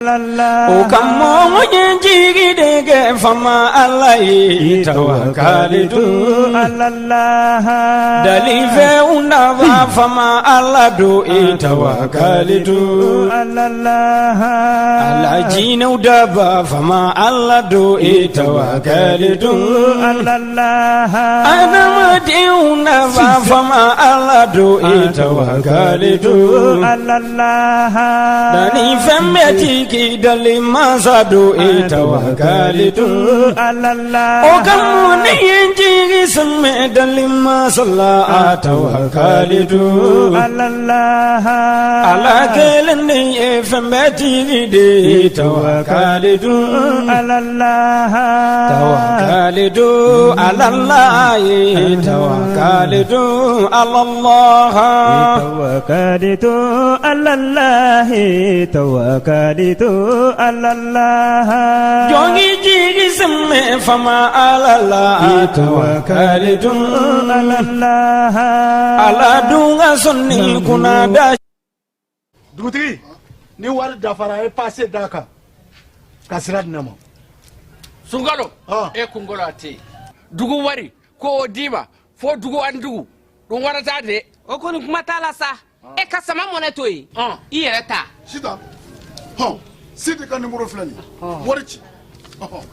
O ka mɔgɔ ye jigi de kɛ fama Ala ye tawakalitu dalifɛnw nafa fama Ala don i tawakalitu ala jinɛw daba fama Ala don i tawakalitu adamadenw nafa fama Ala don i tawakalitu Dani fɛn bɛɛ tigi dali masa don i tawakalitu o ka mun ne ye n jigi sɛmɛ dali masa la a tawakalitu Ala kelen de ye fɛn bɛɛ tigi de ye tawakalitu tawakalitu ala la ye tawakalitu ala la. Tawakalitu ala lahi tawakalitu ala la Jɔn k'i jigi sɛmɛ fama Ala la tawakalitu ala la Ala dun ka sɔn ni kunnada dugutigi ni wari dafara a ye pase d'a kan ka sira di ne ma sunkalo e kunkolo a tɛ yen dugu wari ko o d'i ma fo dugu ani dugu ɗum waɗata de o kɔni kuma t'a la sa e ka sama mɔnɛ to yen i yɛrɛ ta sitan hɔn sidi ka nimoro filɛ nin ye wari ci ɔhɔn.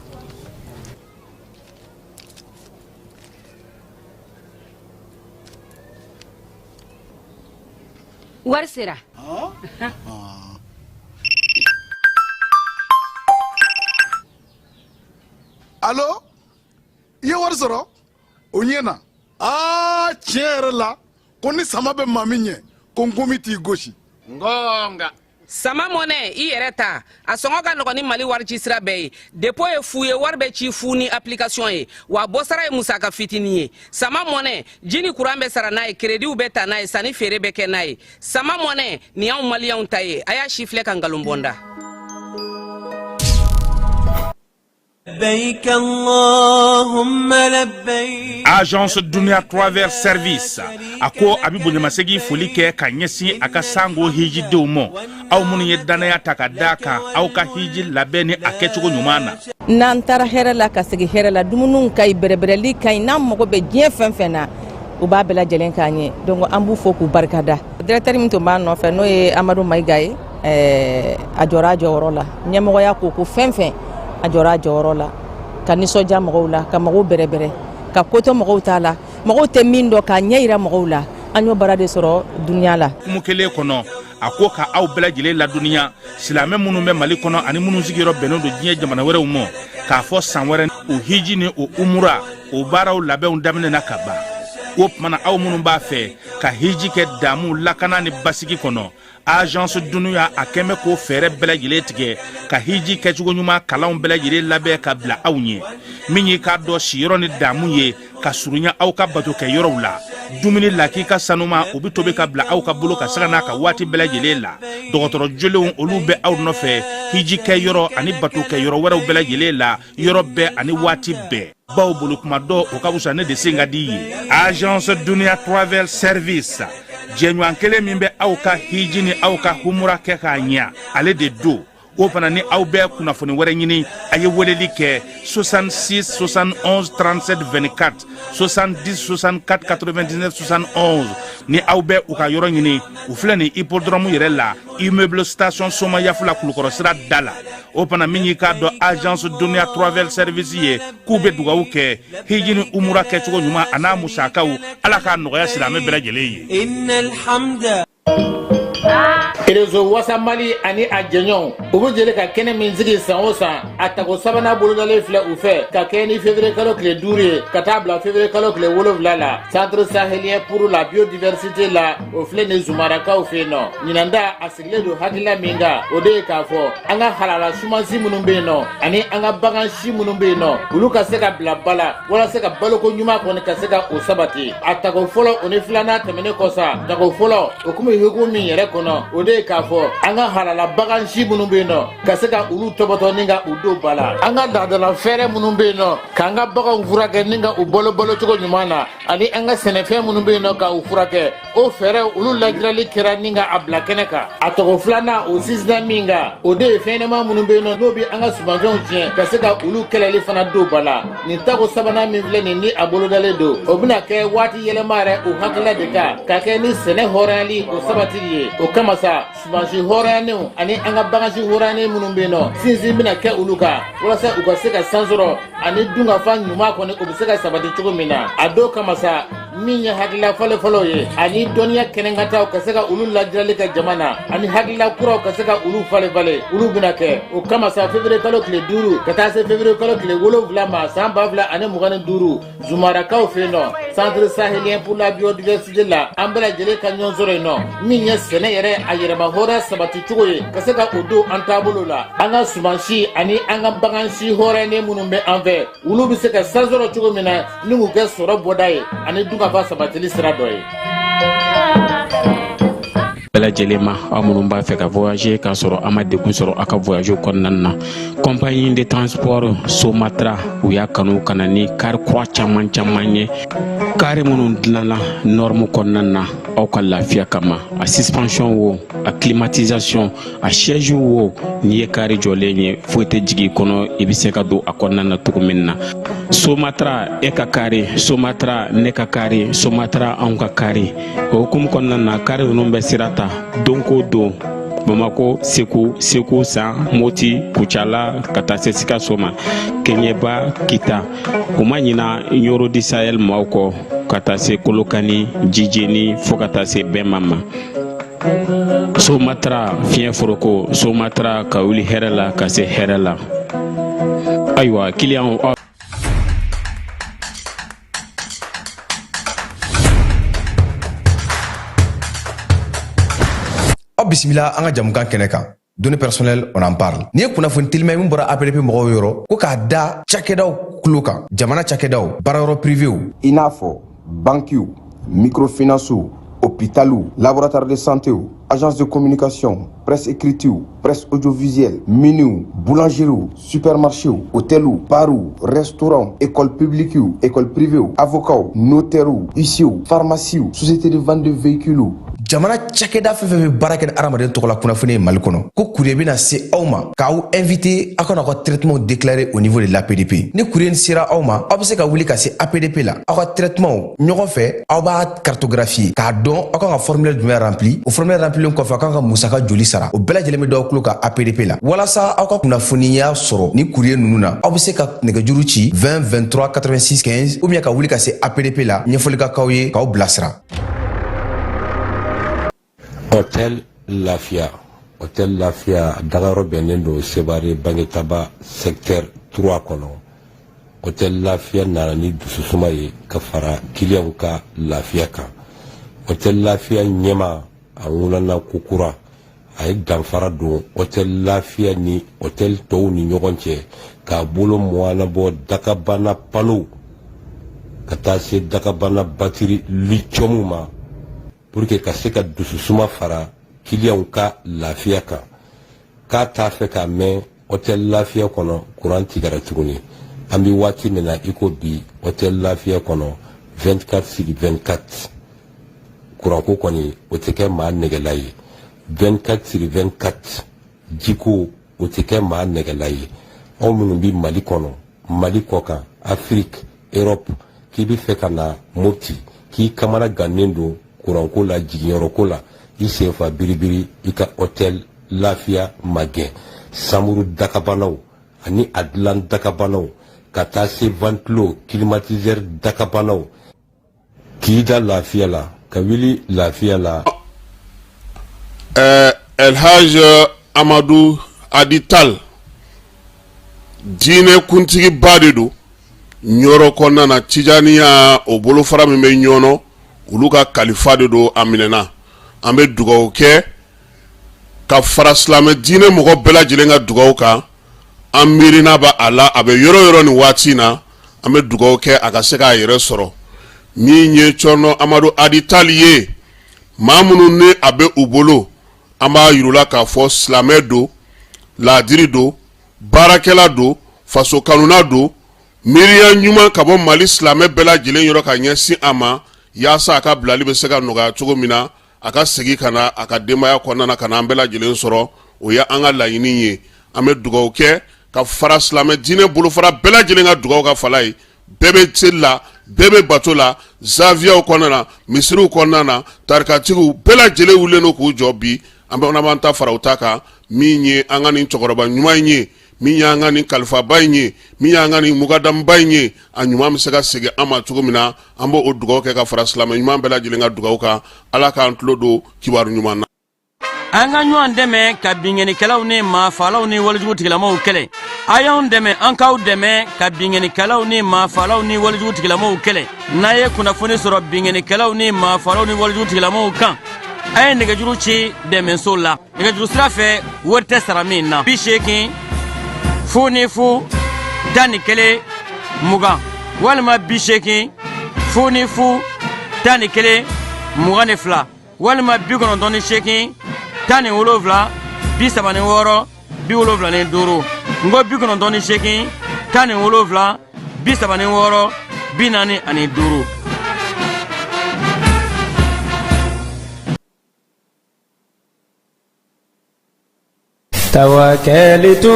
Wari sera alo i ye wari sɔrɔ o ɲɛ na aa tiɲɛ yɛrɛ la ko ni sama bɛ maa min ɲɛ ko nkomi t'i gosi gonga sama mɔnɛ i yɛrɛ ta a sɔngɔ ka nɔgɔn ni mali wari sira bɛɛ ye dépôt ye fu ye wari bɛ ci fu ni application ye wa bɔsara ye musaka fitinin ye sama mɔnɛ ji ni kuran bɛ sara n'a ye kerediw bɛ ta n'a ye sanni feere bɛ kɛ n'a ye sama mɔnɛ nin y'anw maliyɛnw ta ye a y'a si filɛ ka nkalon bɔ n da Agence Dunia Travel Service a ko a bɛ bonyamasegin foli kɛ ka ɲɛsin a ka sango hijidenw ma aw minnu ye dannaya ta ka d'a kan aw ka hiji labɛn ni a kɛcogo ɲuman na. N'an taara hɛrɛ la ka segin hɛrɛ la dumuniw ka ɲi bɛrɛbɛrɛli ka ɲi n'an mago bɛ diɲɛ fɛn fɛn na u b'a bɛɛ lajɛlen k'an ye donc an b'u fo k'u barikada directeur min tun b'an nɔfɛ n'o ye Amadu Mayiga ye ɛɛ a jɔra a jɔyɔrɔ la ɲɛmɔgɔya ko ko fɛn fɛn a jɔra a jɔyɔrɔ la ka nisɔndiya mɔgɔw la ka mɔgɔw bɛrɛbɛrɛ ka ko to mɔgɔw ta la mɔgɔw tɛ min dɔn k'a ɲɛ yira mɔgɔw la an y'o baara de sɔrɔ dunuya la Hukumu kelen kɔnɔ a ko ka aw bɛɛ lajɛlen ladɔnniya silamɛ minnu bɛ mali kɔnɔ ani minnu sigiyɔrɔ bɛnnen don diɲɛ jamana wɛrɛw ma k'a fɔ san wɛrɛ o hiji ni o umura o baaraw labɛnw daminɛna ka ban o tuma na aw minnu b'a fɛ ka hiji kɛ damu lakana ni basigi kɔnɔ agence dunuya a kɛn bɛ k'o fɛɛrɛ bɛɛ lajɛlen tigɛ ka hiji kɛcogo ɲuman kalanw bɛɛ lajɛlen labɛn ka bila aw ɲɛ min y'i k'a dɔn siyɔrɔ ni damu ye ka surunya aw ka batokɛ yɔrɔw la dumuni lakika sanuma o bɛ tobi ka bila aw ka bolo ka sanga n'a ka waati bɛɛ lajɛlen la dɔgɔtɔrɔ jolenw olu bɛ aw nɔfɛ hiji kɛ yɔrɔ ani batokɛ yɔrɔ wɛrɛw bɛɛ lajɛlen la yɔrɔ bɛɛ ani waati bɛɛ baw bolo kuma dɔ o ka wusa ne de sen ka di ye agence dunia travel service jɛɲɔgɔn kelen min bɛ aw ka hiji ni aw ka humura kɛ k'a ɲɛ ale de don o fana ni aw bɛ kunnafoni wɛrɛ ɲini a ye weleli kɛ 66 71 37 24 70 64 99 71 ni aw bɛ u ka yɔrɔ ɲini u filɛ nin hippodrome yɛrɛ la immeuble station somayaf la kulukɔrɔ sira da la o fana min y'i k'a dɔn agence dunia travel service ye k'u bɛ dugawu kɛ hiji ni umura kɛcogo ɲuman a n'a musakaw ala k'a nɔgɔya silamɛ bɛɛ lajɛlen ye Réseau Wasa Mali ani a jɛɲɔgɔnw u bɛ jɛlen ka kɛnɛ min sigi san o san a tako sabanan bolodalen filɛ u fɛ ka kɛɲɛ ni février kalo tile 5 ye ka taa bila février kalo tile 7 la centre sahélien pour la biodiversité la o filɛ nin zumarakaw fɛ yen nɔ ɲinan ta a sigilen don hakilila min kan o de ye k'a fɔ an ka halala sumansi minnu bɛ yen nɔ ani an ka bagan si minnu bɛ yen nɔ olu ka se ka bila ba la walasa ka baloko ɲuman kɔni ka se ka o sabati a tako fɔlɔ o ni filanan tɛmɛnen kɔ sa tako fɔlɔ o kun bɛ hukumu min yɛrɛ kɔnɔ o de ye k'a fɔ an ka halala bagan si minnu bɛ yen nɔ ka se ka olu tɔbɔtɔ ni ka u don ba la an ka laadala fɛɛrɛ minnu bɛ yen nɔ k'an ka baganw furakɛ ni ka u balo balocogo ɲuman na ani an ka sɛnɛfɛn minnu bɛ yen nɔ ka u furakɛ O fɛɛrɛw olu lajirali kɛra ni ka a bila kɛnɛ kan. A tɔgɔ filanan, o sinsinna min kan, o de ye fɛnɲɛnɛma minnu bɛ yen nɔ, n'o bɛ an ka sumanfɛnw tiɲɛ, ka se ka olu kɛlɛli fana don ba la. Nin tako sabanan min filɛ nin, ni a bolodalen don, o bɛna kɛ waati yɛlɛma yɛrɛ o hakilila de kan, ka kɛ ni sɛnɛ hɔrɔnyali o sabatili ye. O kama sa, sumansi hɔrɔnyanenw ani an ka bagansi hɔrɔnyanen minnu bɛ yen nɔ, sinsin bɛna kɛ olu kan walasa u ka se ka san sɔrɔ ani dunkafa ɲuman kɔni, o bɛ se ka sabati cogo min na. A dɔw kama sa, min ye hakilila fɔlɔfɔlɔw ye ani dɔnniya kɛnɛkantaw, ka se ka olu lajirali kɛ jama na, ani hakilila kuraw ka se ka olu falen falen, olu bɛna kɛ. O kama sa, février kalo tile 5 ka taa se février kalo tile 7 ma san 2025, Zumarakaw fɛ yen nɔ, Centre sahélien pour la biodiversité la, an bɛɛ lajɛlen ka ɲɔgɔn sɔrɔ yen nɔ. Min ye sɛnɛ yɛrɛ a yɛrɛma hɔrɔnya sabati cogo ye, ka se ka o don an taabolo la, an ka sumansi ani an ka bagansi hɔrɔnyanen minnu bɛ an fɛ, olu bɛ se ka san sɔrɔ cogo min na, ni k'u kɛ sɔrɔ bɔda ye ani dunkafa sabatili sira dɔ ye. Bɛɛ lajɛlen ma, aw minnu b'a fɛ ka voyager k'a sɔrɔ a ma degun sɔrɔ aw ka voyage kɔnɔna na, compagnie de transport Somatra, u y'a kanu ka na ni kari kura caman caman ye, kari minnu dilanna norme kɔnɔna na aw ka lafiya kama. A suspension wo, a climatisation, a siège wo, n'i ye kari jɔlen ye, foyi tɛ jigin i kɔnɔ, i bɛ se ka don a kɔnɔna na cogo min na. Somatra, e ka kari Somatra, ne ka kari Somatra, anw ka kari. O hukumu kɔnɔna na, kari ninnu bɛ sira ta don ko don Bamako, Segu, Segu San, Moti, Kucala, ka taa se Sikaso ma, Keɲeba, Kita. U ma ɲina Ɲoro du Sahel maaw kɔ, ka taa se Kolokani, Jijeni, fo ka taa se Bɛma ma. Somatra fiɲɛ foroko, Somatra ka wuli hɛrɛ la ka se hɛrɛ la. Ayiwa, kiliyanw, aw Aw bisimila an ka jamukan kɛnɛ kan, Données personnelles, on en parle. Nin ye kunnafoni telima min bɔra APDP mɔgɔw yɔrɔ, ko k'a da cakɛdaw tulo kan, jamana cakɛdaw, baarayɔrɔ privéw, i n'a fɔ bankiw, microfinancew, hôpitaliw, laboratoire de santéw, agence de communication, presse écritew, presse audiovisuelle, miniw, boulangeriew, supermarchéw, hôteliw, barw, restaurants, école publiquew, école privéw, avocats, notairew, huissierw, pharmaciew, société de vente de véhicules, jamana cakɛda fɛn fɛn bɛ baara kɛ ni hadamaden tɔgɔla kunnafoni ye Mali kɔnɔ, ko courrier bɛna se aw ma k'aw invité aw ka n'aw ka traitement déclarer au niveau de l'APDP. Ni courrier sera aw ma, aw bɛ se ka wuli ka se APDP la, aw ka traitement ɲɔgɔn fɛ, aw b'a cartographier k'a dɔn aw kan ka formulaire jumɛn rempli. O formulaire remplilen kɔfɛ, aw kan ka musaka joli sara, o bɛɛ lajɛlen bɛ d'aw tulo kan APDP la. Walasa aw ka kunnafoniya sɔrɔ ni courrier ninnu na, aw bɛ se ka nɛgɛjuru ci 20 23 86 15 ou bien ka wuli ka se APDP la, ɲɛfɔli ka k'aw ye k'aw bilasira. Hôtel Lafiya, Hôtel Lafiya dagayɔrɔ bɛnnen don Sebare Bangetaba secteur 3 kɔnɔ. Hôtel Lafiya nana ni dususuma ye ka fara kiliyanw ka lafiya kan. Hôtel Lafiya ɲɛma a ŋunana kokura, a ye danfara don Hôtel Lafiya ni hôtel tɔw ni ɲɔgɔn cɛ, k'a bolo mɔnabɔ dakabana panow ka taa se dakabana batiri lithium ma, pour que ka se ka dususuma fara kiliyanw ka lafiya kan. K'a t'a fɛ k'a mɛn hôtel Lafiya kɔnɔ kuran tigɛra tuguni. An bɛ waati min na i ko bi, hôtel Lafiya kɔnɔ 24 sur 24, kuranko kɔni o tɛ kɛ maa nɛgɛla ye. 24 sur 24, jiko o tɛ kɛ maa nɛgɛla ye. Aw minnu bɛ Mali kɔnɔ, Mali kɔkan, Afiriki, Europe, k'i bɛ fɛ ka na Mopti, k'i kamana gannen don kuranko la, jiginyɔrɔko la, i sen fa biribiri, i ka hôtel Lafiya magɛn. Samuru dakabanaw ani a dilan dakabanaw, ka taa se ventilo, climatiseur dakabanaw, k'i da lafiya la, ka wuli lafiya la. Elhaj Amadu Adi Tal, diinɛ kuntigiba de don Ɲɔrɔ kɔnɔna na. Tijaniya o bolofara min bɛ Ɲɔnɔ, olu ka kalifa de don. A minɛna, an bɛ dugawu kɛ ka fara silamɛ diinɛ mɔgɔ bɛɛ lajɛlen ka dugawu kan. An miirina b'a a la, a bɛ yɔrɔ yɔrɔ nin waati in na, an bɛ dugawu kɛ a ka se k'a yɛrɛ sɔrɔ. Min ye Cɔrɔnɔ Amadu Adi Tali ye, maa minnu ni a bɛ u bolo, an b'a yir'u la k'a fɔ silamɛ don, laadiri don, baarakɛla don, faso kanuna don, miiriya ɲuman ka bɔ Mali silamɛ bɛɛ lajɛlen yɔrɔ ka ɲɛsin a ma. yaasa a ka bilali bɛ se ka nɔgɔya cogo min na a ka segin ka na a ka denbaya kɔnɔna na ka na an bɛɛ lajɛlen sɔrɔ. O ye an ka laɲini ye. An bɛ dugawu kɛ ka fara silamɛ diinɛ bolofara bɛɛ lajɛlen ka dugawu ka fala ye. Bɛɛ bɛ seli la, bɛɛ bɛ bato la, zawiyaw kɔnɔna na, misiriw kɔnɔna na, tarikatigiw bɛɛ lajɛlen wulilen don k'u jɔ bi. An bɛ b'an ta fara u ta kan. Min ye an ka nin cɛkɔrɔba ɲuman in ye, min y'an ka nin kalifaba in ye, min y'an ka nin mukadamuba in ye, a ɲuman bɛ se ka segin an ma cogo min na, an b'o dugawu kɛ ka fara silamɛ ɲuman bɛɛ lajɛlen ka dugawu kan. Ala k'an tulo don kibaru ɲuman na. An ka ɲɔgɔn dɛmɛ ka binkannikɛlaw ni maafalaw ni walejugu tigilamaw kɛlɛ. A y'anw dɛmɛ, an k'aw dɛmɛ ka binkannikɛlaw ni maafalaw ni walejugu tigilamaw kɛlɛ. N'a ye kunnafoni sɔrɔ binkannikɛlaw ni maafalaw ni walejugu tigilamaw kan, a ye nɛgɛjuru ci dɛmɛso la nɛgɛjuru sira fɛ, wari tɛ sara min na: 80 00 11 20 walima 80 00 11 22 walima 98 17 36 75. N ko 98 17 36 45. Tawakalitu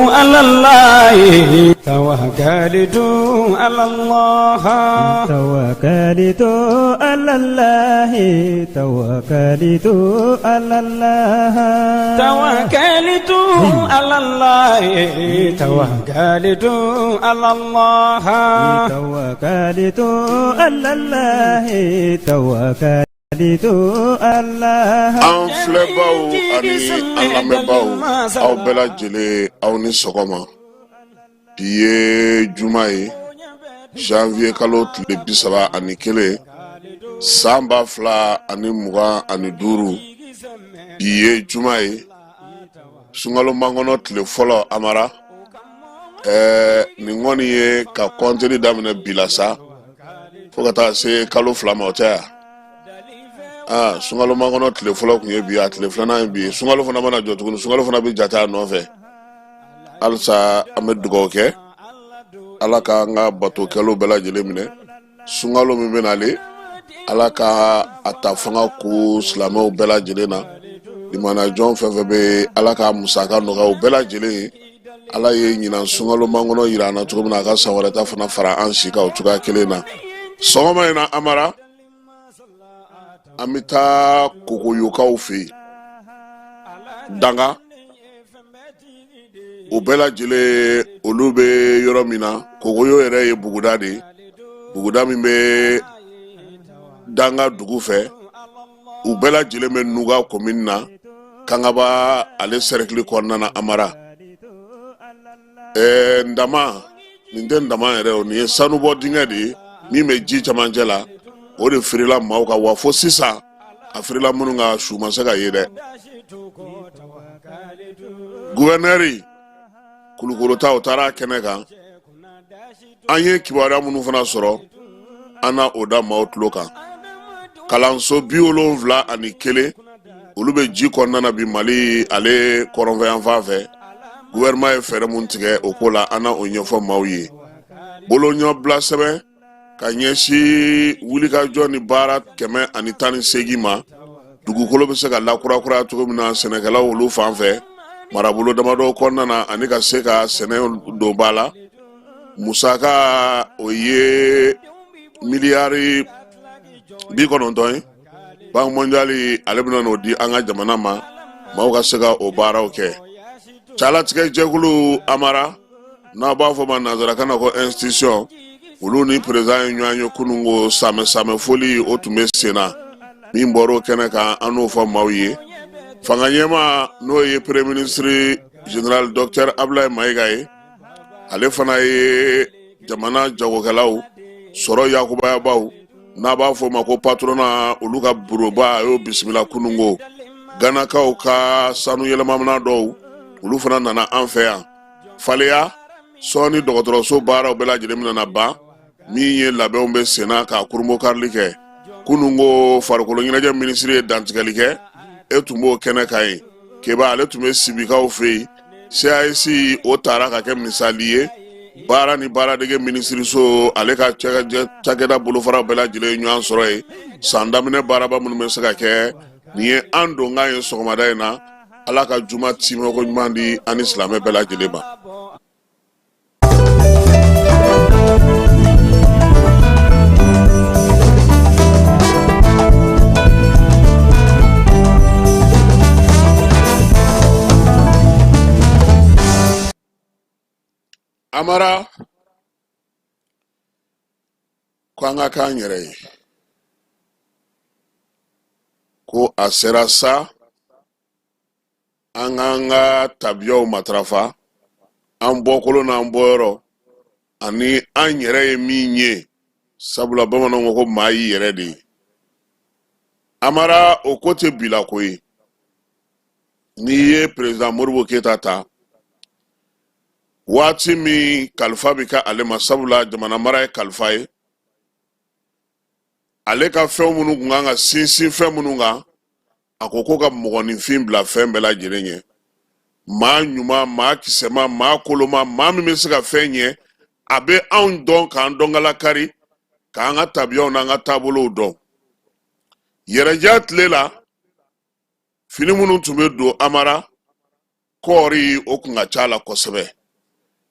ala Allah, tawakalitu ala Allah. Tawakalitu ala Allah, tawakalitu ala Allah. Tawakalitu ala Allah, tawakalitu ala Allah. Tawakalitu ala Allah, tawakalitu ala. An filɛbaw ani an lamɛnbaw, aw bɛɛ lajɛlen, aw ni sɔgɔma. Bi ye juma ye, janvier kalo tile 31, san 2025. Bi ye juma ye, sunkalo makɔnɔ tile fɔlɔ. Amara, nin kɔni ye ka kɔnteli daminɛ bi la sa fo ka taa se kalo 2 ma, o tɛ yan? Aa, sunkalo makɔnɔ tile fɔlɔ tun ye bi, a tile filanan ye bi ye. Sunkalo fana mana jɔ tuguni, sunkalo fana bɛ jate a nɔfɛ. Halisa an bɛ dugawu kɛ, Ala k'an ka batokɛlaw bɛɛ lajɛlen minɛ. Sunkalo min bɛ nalen, Ala ka a ta fanga ko silamɛw bɛɛ lajɛlen na. Limanajɔn fɛn fɛn bɛ, Ala ka musaka nɔgɔya u bɛɛ lajɛlen ye. Ala ye ɲinan sunkalo makɔnɔ yira an na cogo min na, a ka san wɛrɛ ta fana fara an si kan o cogoya kelen na. Sɔgɔma in na, Amara, an bɛ taa Kokoyokaw fɛ yen, Danga. U bɛɛ lajɛlen, olu bɛ yɔrɔ min na, Kokoyo yɛrɛ ye buguda de ye, buguda min bɛ Danga dugu fɛ. U bɛɛ lajɛlen bɛ Nuga komini na, Kangaba ale sɛrɛkili kɔnɔna na. Amara, ndama nin tɛ ndama yɛrɛ o, nin ye sanubɔ dingɛ de ye min bɛ ji camancɛ la. O de firila maaw kan wa fo sisan a firila minnu kan, su ma se ka ye dɛ. Guvɛnɛri Kulukoro ta, o taara a kɛnɛ kan. An ye kibaruya minnu fana sɔrɔ, an na o da maaw tulo kan. Kalanso 71, olu bɛ ji kɔnɔna na bi Mali ale kɔrɔnfɛyanfan fɛ. Gouvernement ye fɛɛrɛ mun tigɛ o ko la, an na o ɲɛfɔ maaw ye. Boloɲɔbila sɛbɛn ka ɲɛsin wulikajɔ ni baara 118 ma, dugukolo bɛ se ka lakurakuraya cogo min na sɛnɛkɛlaw olu fan fɛ marabolo damadɔ kɔnɔna na, ani ka se ka sɛnɛ don ba la. Musaka o ye miliyari 90 ye. Banque mondiale ale bɛna n'o di an ka jamana ma, maaw ka se ka o baaraw kɛ. Calatigɛ jɛkulu, Amara, n'a b'a fɔ ma nanzarakan na ko institution, olu ni président ye ɲɔgɔn ye kunun ko samɛ samɛ foli, o tun bɛ sen na. Min bɔra o kɛnɛ kan, an n'o fɔ maaw ye. Fanga ɲɛmaa, n'o ye premier ministre général docteur Ablaye Mayiga ye, ale fana ye jamana jagokɛlaw sɔrɔ yakubayabaw, n'a b'a fɔ o ma ko patronat, olu ka bureauba, a y'o bisimila kununko. Ganakaw ka sanu yɛlɛmamina dɔw, olu fana nana an fɛ yan. Faleya sɔɔni dɔgɔtɔrɔso baaraw bɛɛ lajɛlen bɛna na ban. Min ye labɛnw bɛ senna k'a kurunbonkarili kɛ kununko, farikolo ɲɛnajɛ minisiri ye dantigɛli kɛ, e tun b'o kɛnɛ kan yen. Keba, ale tun bɛ Sibikaw fɛ yen. CAS o taara ka kɛ misali ye. Baara ni baaradege minisiriso, ale ka cakɛda bolofara bɛɛ lajɛlen ye ɲɔgɔn sɔrɔ yen. San daminɛ baaraba minnu bɛ se ka kɛ, nin ye an donkan ye sɔgɔmada in na. Ala ka juma timɛko ɲuman di an ni silamɛ bɛɛ lajɛlen ma. Amara ko an ka k'an yɛrɛ ye, ko a sera sa an k'an ka tabiyaw matarafa, an bɔkolo n'an bɔyɔrɔ ani an yɛrɛ ye min ye, sabula bamananw ko ko maa y'i yɛrɛ de ye. Amara, o ko tɛ bila ko ye. N'i ye perezidan Modibo Keyita ta, waati min kalifa bɛ kɛ ale ma, sabula jamana mara ye kalifa ye, ale ka fɛn minnu tun kan ka sinsin fɛn minnu kan, a ko ko ka mɔgɔninfin bila fɛn bɛɛ lajɛlen ɲɛ, maa ɲuman, maa kisɛma, maa koloma, maa min bɛ se ka fɛn ɲɛ, a bɛ anw dɔn k'an dɔnkala kari, k'an ka tabiyaw n'an ka taabolow dɔn. Yɛrɛdiya tile la, fini minnu tun bɛ don Amara, kɔɔri o kun ka ca la kosɛbɛ.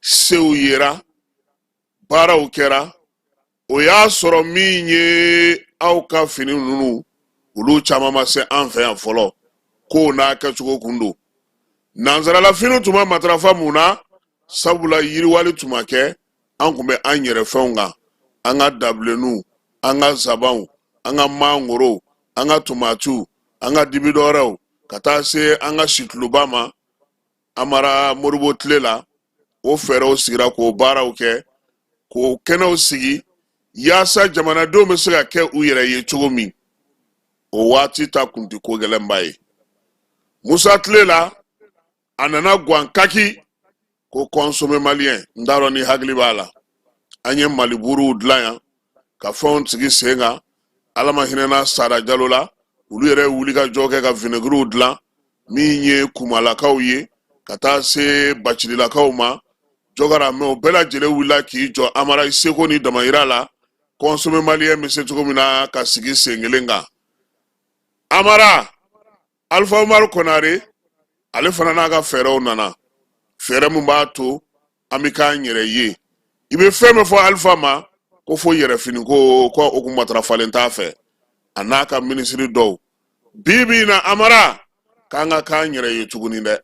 Sew yera, baaraw kɛra. O y'a sɔrɔ min ye aw ka fini ninnu, olu caman ma se an fɛ yan fɔlɔ. Kow n'a kɛcogo kun don. Nansarala fini tun ma matarafa mun na? Sabula yiriwali tun ma kɛ. An kun bɛ an yɛrɛ fɛnw kan, an ka dabilenninw, an ka zabanw, an ka mangorow, an ka tomatiw, an ka dibidɔrɛw, ka taa se an ka situluba ma. Amara, Modibo tile la, o fɛɛrɛw sigira k'o baaraw kɛ, k'o kɛnɛw sigi yaasa jamanadenw bɛ se ka kɛ u yɛrɛ ye cogo min. O waati ta kun tɛ ko gɛlɛnba ye. Musa tile la, a nana guwan kaki ko consommer malien. N t'a dɔn ni hakili b'a la, an ye maliburuw dilan yan ka fɛnw sigi sen kan. Ala ma hinɛna Sada Jalo la, olu yɛrɛ ye wuli ka jɔ kɛ ka vinɛgiriw dilan, min ye kumalakaw ye ka taa se bacililakaw ma, jɔkara mɛ, o bɛɛ lajɛlen wulila k'i jɔ Amara seko ni damayira la, consommer malien bɛ se cogo min na ka sigi sen kelen kan. Amara, Alifa Umaru Konare, ale fana n'a ka fɛɛrɛw nana, fɛɛrɛ min b'a to an bɛ k'an yɛrɛ ye. I bɛ fɛn min fɔ Alifa ma, ko fo yɛrɛfini ko ko o kun matarafalen t'a fɛ, a n'a ka minisiri dɔw. Bi bi in na, Amara, k'an ka k'an yɛrɛ ye tuguni dɛ.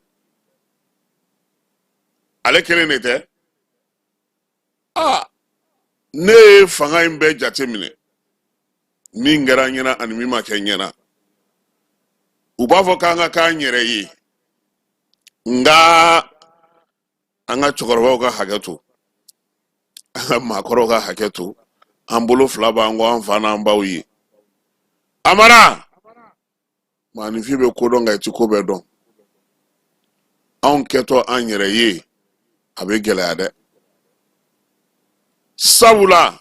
Ale kelen de tɛ. Aa, ne ye fanga in bɛɛ jate minɛ, min kɛra n ɲɛna ani min ma kɛ n ɲɛna. U b'a fɔ k'an ka k'an yɛrɛ ye, nka an ka cɛkɔrɔbaw ka hakɛ to, an ka maakɔrɔw ka hakɛ to, an bolo fila b'an kɔ, an fa n'an baw ye. Amara, maaninfin bɛ ko dɔn, nka i ti ko bɛɛ dɔn. Anw kɛtɔ an yɛrɛ ye, a bɛ gɛlɛya dɛ, sabula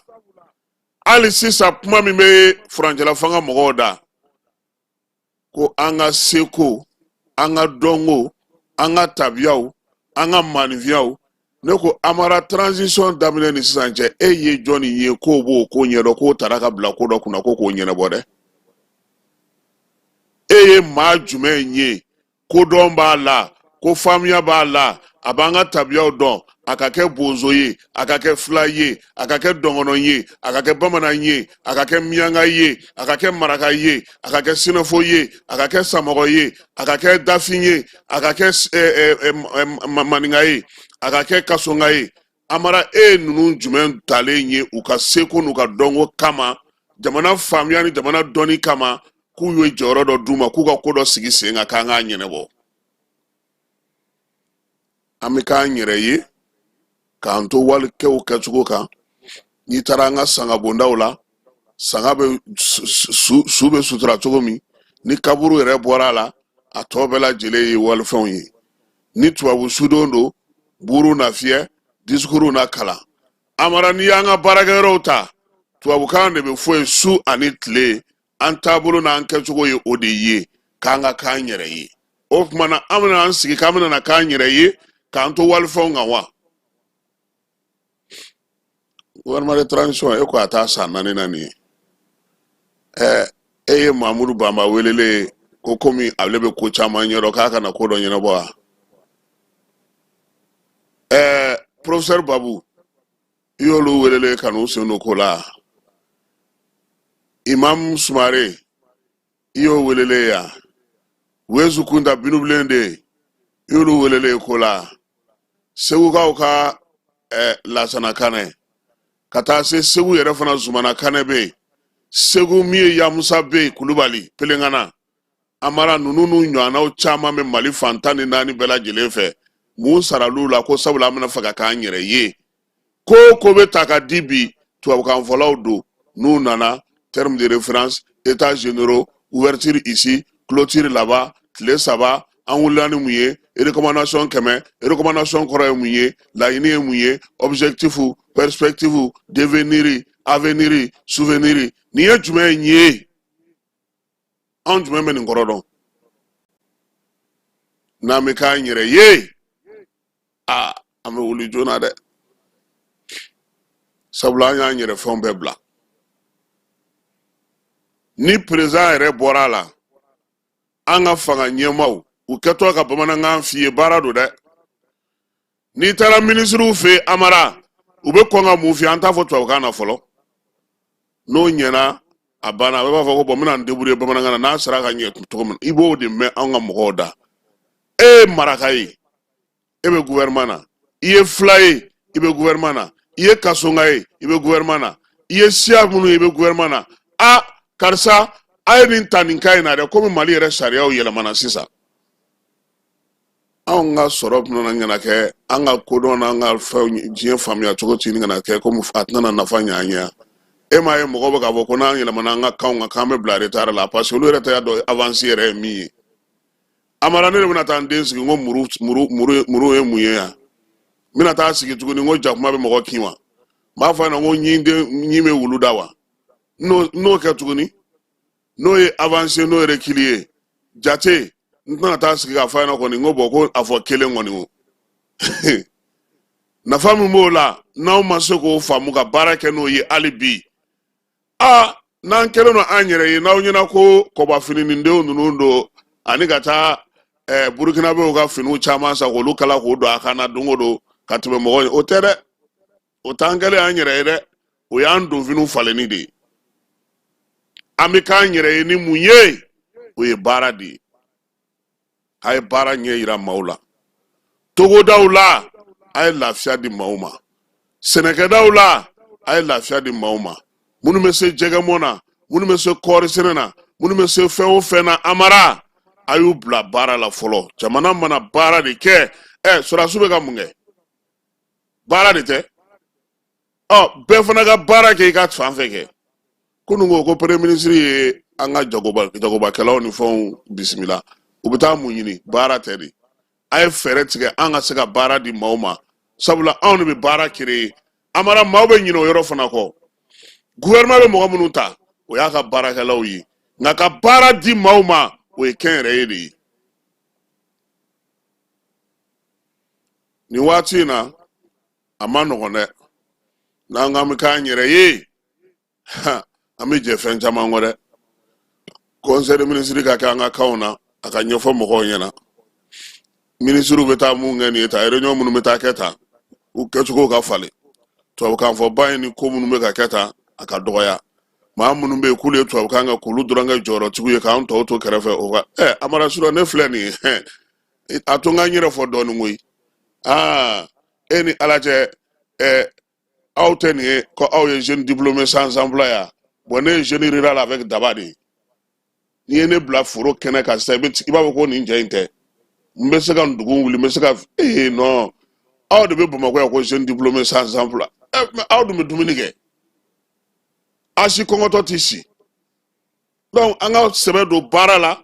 hali sisan kuma min bɛ furancɛla fanga mɔgɔw da ko an ka seko, an ka dɔnko, an ka tabiyaw, an ka maaninfinyaw. Ne ko Amara, transition daminɛ ni sisan cɛ, e ye jɔnni ye k'o b'o ko ɲɛdɔn, k'o tara ka bila ko dɔ kunna ko k'o ɲɛnabɔ dɛ? E ye maa jumɛn ye kodɔn b'a la, ko faamuya b'a la, a b'an ka tabiyaw dɔn, a ka kɛ bonzo ye, a ka kɛ fila ye, a ka kɛ dɔngɔnɔ ye, a ka kɛ bamanan ye, a ka kɛ miyanka ye, a ka kɛ maraka ye, a ka kɛ sinafɔ ye, a ka kɛ samɔgɔ ye, a ka kɛ dafin ye, a ka kɛ maninka ye, a ka kɛ kasonka ye? Amara, e ye ninnu jumɛn talen ye u ka seko n'u ka dɔnko kama, jamana faamuya ni jamana dɔnni kama, k'u ye jɔyɔrɔ dɔ d'u ma, k'u ka ko dɔ sigi sen kan k'an k'a ɲɛnabɔ? An bɛ k'an yɛrɛ ye k'an to walikɛw kɛcogo kan. N'i taara an ka sangabondaw la, sanga bɛ su bɛ sutura cogo min, ni kaburu yɛrɛ bɔra a la, a tɔ bɛɛ lajɛlen ye walifɛnw ye. Ni tubabu sudon don, buru na fiyɛ, disikuru na kalan. Amara, n'i y'an ka baarakɛyɔrɔw ta, tubabukan de bɛ fɔ yen su ani tile. An taabolo n'an kɛcogo ye o de ye k'an ka k'an yɛrɛ ye. O tuma na, an bɛna an sigi k'an bɛna k'an yɛrɛ ye k'an to walifɛnw kan wa? Gouvernement de transition, e ko a taa san 4 na nin ye. Ɛ, e ye Mamudu Banba welelen ko komi ale bɛ ko caman ɲɛdɔn, k'a kana ko dɔ ɲɛnabɔ wa? Ɛɛ, professeur Babu, i y'olu welelen ka n'u sen don ko la? Imam Sumare, i y'o welelen yan? Wezu Kunta Binubilen de, i y'olu welelen ko la? Segukaw ka Lasana Kanɛ, ka taa se Segu yɛrɛ fana, Zumana Kanɛ bɛ yen, Segu min ye Yamusa bɛ yen, Kulubali Pelenkana, Amara ninnu n'u ɲɔgɔnnaw caman bɛ Mali fan 14 bɛɛ lajɛlen fɛ. Mun saral'u la? Ko sabula an bɛna fɛ ka k'an yɛrɛ ye. Ko o ko bɛ ta ka di bi, tubabukanfɔlaw don. N'u nana, terme de référence, états généraux, ouverture ici, clôture là-bas, tile 3, an wulila ni mun ye? Recommandation 100, recommandation kɔrɔ ye mun ye? Laɲini ye mun ye? Objectif, perspective, devenir, avenir, souvenir, nin ye jumɛn ye? Anw jumɛn bɛ nin kɔrɔ dɔn? N'an bɛ k'an yɛrɛ ye, aa, an bɛ wuli joona dɛ, sabula an y'an yɛrɛ fɛnw bɛɛ bila. Ni président yɛrɛ bɔra a la, an ka fanga ɲɛmaaw, u kɛtɔ ka bamanankan f'i ye, baara don dɛ. N'i taara minisiriw fɛ yen, Amara, u bɛ kɔn ka mun f'i ye? An t'a fɔ tubabukan na fɔlɔ. N'o ɲɛna, a banna. A b'a fɔ ko bon, n bɛna n débrouiller bamanankan na. N'a sera ka ɲɛ cogo min na, i b'o de mɛn anw ka mɔgɔw da. E ye maraka ye, e bɛ gouvernement na. I ye fila ye, i bɛ gouvernement na. I ye kasonga ye, i bɛ gouvernement na. I ye siya minnu ye, i bɛ gouvernement na. A karisa, a ye nin ta nin ka in na dɛ. Komi Mali yɛrɛ sariyaw yɛlɛmana sisan, anw ka sɔrɔ tɛna ɲɛna kɛ, an ka kodɔn n'an ka fɛnw diɲɛ faamuya cogo ti kana kɛ komi a tɛna nafa ɲɛ an ye. E m'a ye, mɔgɔw bɛ k'a fɔ ko n'an yɛlɛmana an ka kanw kan, k'an bɛ bila retard la, parce que olu yɛrɛ tɛ dɔn avance yɛrɛ ye min ye. Amara, ne de bɛna taa n den sigi n ko muru muru muru muru ye mun ye yan? N bɛna taa sigi tuguni n ko jakuma bɛ mɔgɔ kin wa? N b'a fɔ a ɲɛna ko ɲin den ɲin bɛ wulu da wa? N'o kɛ tuguni, n'o ye avance, n'o ye recul ye, jate n tɛna taa sigi k'a fɔ a ɲɛna kɔni n ko bon, ko a fɔ kelen kɔni o nafa min b'o la, n'aw ma se k'o faamu ka baara kɛ n'o ye hali bi. Aa, n'an kɛlen don an yɛrɛ ye, n'aw ɲɛna ko kɔbafinindenw ninnu don, ani ka taa Burukinabew ka finiw caman san k'olu kala k'o don a kan na don o don ka tɛmɛ mɔgɔw ye, o tɛ dɛ. O t'an kɛlen an yɛrɛ ye dɛ, o y'an donfiniw falenni de ye. An bɛ k'an yɛrɛ ye ni mun ye? O ye baara de ye. A ye baara ɲɛ yira maaw la togodaw la, a ye lafiya di maaw ma sɛnɛkɛdaw la, a ye lafiya di maaw ma minnu bɛ se jɛgɛmɔ na, minnu bɛ se kɔɔri sɛnɛ na, minnu bɛ se fɛn o fɛn na. Amara, a y'u bila baara la fɔlɔ. Jamana mana baara de kɛ. Ɛ, sɔrɔdasiw bɛ ka mun kɛ? Baara de tɛ? Ɔ, bɛɛ fana ka baara kɛ i ka fan fɛ kɛ. Kunun ko ko premier ministre ye an ka jagobakɛlaw ni fɛnw bisimila. U bɛ taa mun ɲini? Baara tɛ de? A ye fɛɛrɛ tigɛ an ka se ka baara di maaw ma, sabula anw de bɛ baara créer. Amara, maaw bɛ ɲinɛ o yɔrɔ fana kɔ. Gouvernement bɛ mɔgɔ minnu ta, o y'a ka baarakɛlaw ye, nka ka baara di maaw ma, o ye kɛnyɛrɛye de ye. Nin waati in na, a ma nɔgɔn dɛ. N'an k'an bɛ k'an yɛrɛ ye, an bɛ jɛ fɛn caman kɔ dɛ. Conseil de ministre ka kɛ an ka kanw na, a ka ɲɛfɔ mɔgɔw ɲɛna minisiriw bɛ taa mun kɛ nin ye tan, réunion minnu bɛ taa kɛ tan, u kɛcogo ka falen. Tubabukan fɔba in ni ko minnu bɛ ka kɛ tan, a ka dɔgɔya. Maa minnu bɛ yen k'olu ye tubabukan kɛ, k'olu dɔrɔn kɛ jɔyɔrɔtigiw ye, k'an tɔw to kɛrɛfɛ, o ka ɛ. Amara, surɔ ne filɛ nin ye, a to n ka n yɛrɛ fɔ dɔɔnin koyi. Aa, e ni Ala cɛ, ɛ, aw tɛ nin ye ko aw ye jeune diplômé sans emploi ya. Bon, ne ye jeune rural avec daba de ye. N'i ye ne bila foro kɛnɛ kan sisan, i b'a fɔ ko nin cɛ in tɛ. N bɛ se ka ndugun wuli, n bɛ se ka ee non, aw de bɛ Bamakɔ yan ko jeune diplômé sans emploi. Ɛ, mais aw dun bɛ dumuni kɛ, a si kɔngɔtɔ tɛ si. Donc an ka sɛbɛ don baara la.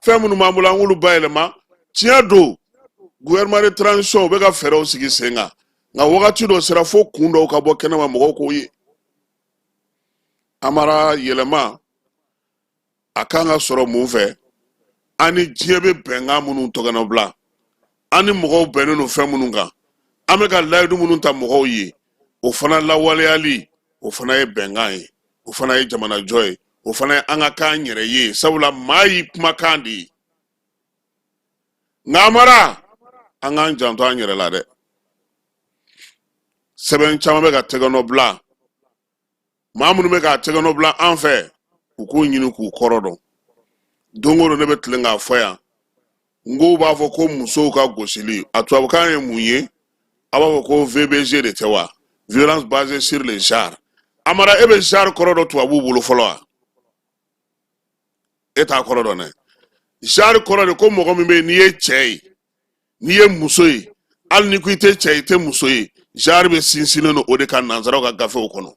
Fɛn minnu b'an bolo, an k'olu bayɛlɛma. Tiɲɛ don, gouvernement de transition, u bɛ ka fɛɛrɛw sigi sen kan, nka wagati dɔ sera fo kun dɔw ka bɔ kɛnɛma, mɔgɔw k'o ye. Amara, yɛlɛma a kan ka sɔrɔ mun fɛ? An ni diɲɛ bɛ bɛnkan minnu tɔgɔnɔ bila, an ni mɔgɔw bɛnnen don fɛn minnu kan, an bɛ ka layidu minnu ta mɔgɔw ye. O fana lawaleyali, o fana ye bɛnkan ye, o fana ye jamanajɔ ye, o fana ye an ka k'an yɛrɛ ye, sabula maa y'i kumakan de ye. Nka Amara, an k'an janto an yɛrɛ la dɛ. Sɛbɛn caman bɛ ka tɛgɛnɔ bila, maa minnu bɛ k'a tɛgɛnɔ bila an fɛ, u k'u ɲini k'u kɔrɔ dɔn. Don o don ne bɛ tilen k'a fɔ yan, n ko b'a fɔ ko musow ka gosili, a tubabukan ye mun ye? A b'a fɔ ko VBG de tɛ wa? Violence basée sur le genre. Amara, e bɛ genre kɔrɔ dɔn tubabuw bolo fɔlɔ wa? E t'a kɔrɔ dɔn dɛ. Genre kɔrɔ de ko mɔgɔ min bɛ yen, n'i ye cɛ ye, n'i ye muso ye, hali n'i ko i tɛ cɛ ye, i tɛ muso ye, genre bɛ sinsinnen don o de kan nanzaraw ka gafew kɔnɔ.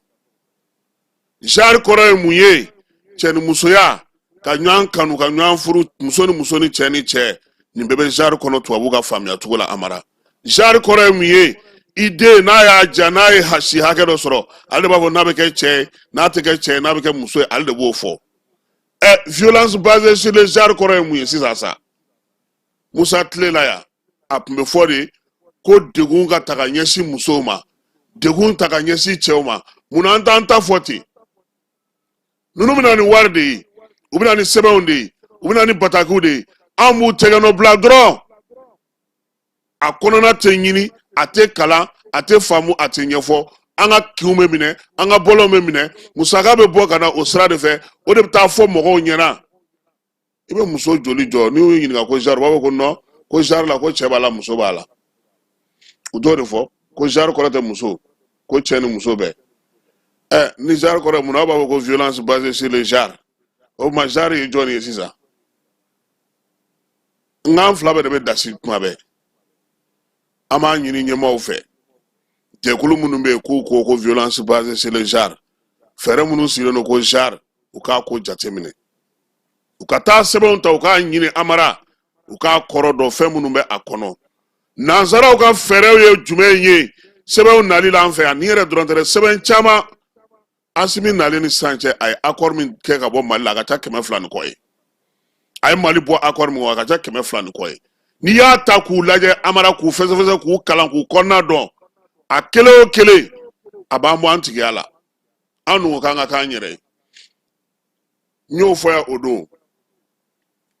Genre kɔrɔ ye mun ye? Cɛ ni musoya, ka ɲɔgɔn kanu, ka ɲɔgɔn furu, muso ni muso ni cɛ ni cɛ, nin bɛɛ bɛ genre kɔnɔ tubabu ka faamuya cogo la. Amara, genre kɔrɔ ye mun ye? I den n'a y'a ja, n'a ye si hakɛ dɔ sɔrɔ, ale de b'a fɔ n'a bɛ kɛ cɛ ye, n'a tɛ kɛ cɛ ye, n'a bɛ kɛ muso ye, ale de b'o fɔ. Ɛ, violence basée sur le genre kɔrɔ ye mun ye sisan sa? Musa tile la yan, a tun bɛ fɔ de ko degun ka ta ka ɲɛsin musow ma, degun ta ka ɲɛsin cɛw ma. Munna an t'an ta fɔ ten? Ninnu bɛ na ni wari de ye, u bɛ na ni sɛbɛnw de ye, u bɛ na ni batakiw de ye, an b'u tɛgɛnɔ bila dɔrɔn. A kɔnɔna tɛ ɲini, a tɛ kalan, a tɛ faamu, a tɛ ɲɛfɔ. An ka kinw bɛ minɛ, an ka bɔlɔnw bɛ minɛ, musaka bɛ bɔ ka na o sira de fɛ, o de bɛ taa fɔ mɔgɔw ɲɛna. I bɛ muso joli jɔ, n'i y'u ɲininka ko genre, u b'a fɔ ko non, ko genre la, ko cɛ b'a la, muso b'a la. U t'o de fɔ ko genre kɔrɔ tɛ muso, ko cɛ ni muso bɛɛ. Ɛ, ni genre kɔrɔ ye mun na, aw b'a fɔ ko violence basée sur le genre? O tuma genre ye jɔn ye sisan? N k'an fila bɛɛ de bɛ dasi kuma bɛɛ. An b'a ɲini ɲɛmaaw fɛ, jɛkulu minnu bɛ yen k'u ko ko violence basée sur le genre, fɛɛrɛ minnu sigilen don ko genre, u k'a ko jateminɛ, u ka taa sɛbɛnw ta, u k'a ɲini Amara, u k'a kɔrɔ dɔn, fɛn minnu bɛ a kɔnɔ. Nanzaraw ka fɛɛrɛw ye jumɛn ye sɛbɛnw nali la an fɛ yan? Nin yɛrɛ dɔrɔn tɛ dɛ, sɛbɛn caman. Asimi nalen ni sisan cɛ, a ye accord min kɛ ka bɔ Mali la, a ka ca 200 ni kɔ ye. A ye Mali bɔ accord min kɔ, a ka ca 200 ni kɔ ye. N'i y'a ta k'u lajɛ Amara, k'u fɛsɛfɛsɛ, k'u kalan, k'u kɔnɔna dɔn, a kelen o kelen a b'an bɔ an tigiya la. An dun ko k'an ka k'an yɛrɛ ye. N y'o fɔ yan o don.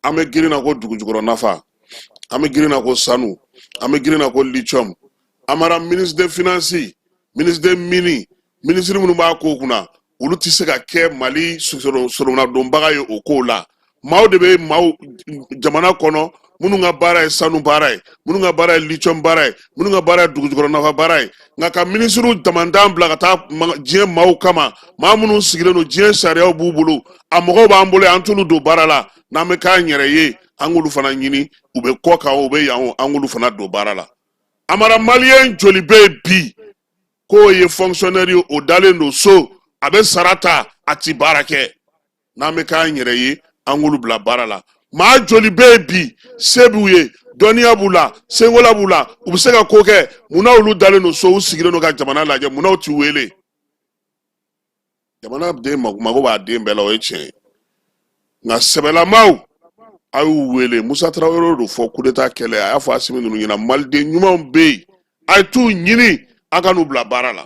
An bɛ girin na ko dugujukɔrɔ nafa, an bɛ girin na ko sanu, an bɛ girin na ko lithium. Amara, ministre des finances, ministre des mines, ministre minnu b'a ko kunna, olu tɛ se ka kɛ Mali soronadonbaga ye o kow la. Maaw de bɛ maaw jamana kɔnɔ minnu ka baara ye sanu baara ye, minnu ka baara ye lithium baara ye, minnu ka baara ye dugujukɔrɔ nafa baara ye. Nka ka minisiriw damandan bila ka taa diɲɛ maaw kama, maa minnu sigilen don, diɲɛ sariyaw b'u bolo, a mɔgɔw b'an bolo yan, an t'olu don baara la. N'an bɛ k'an yɛrɛ ye, an k'olu fana ɲini, u bɛ kɔ kan, u bɛ yan o, an k'olu fana don baara la. Amara, maliyɛn joli bɛ yen bi k'o ye fonctionnaire ye, o dalen don so, a bɛ sara ta, a ti baara kɛ? N'an bɛ k'an yɛrɛ ye, an k'olu bila baara la. Maa joli bɛ yen bi, se b'u ye, dɔnniya b'u la, senkola b'u la, u bɛ se ka ko kɛ, munna olu dalen don so, u sigilen don ka jamana lajɛ? Munna u ti wele? Jamana den mago b'a den bɛɛ la, o ye tiɲɛ ye, nka sɛbɛlamaw, a y'u wele. Musa Tarawele do fɔ kudeta kɛlɛ, a y'a fɔ Asimi ninnu ɲɛna, maliden ɲumanw bɛ yen, a ye t'u ɲini, a ka n'u bila baara la.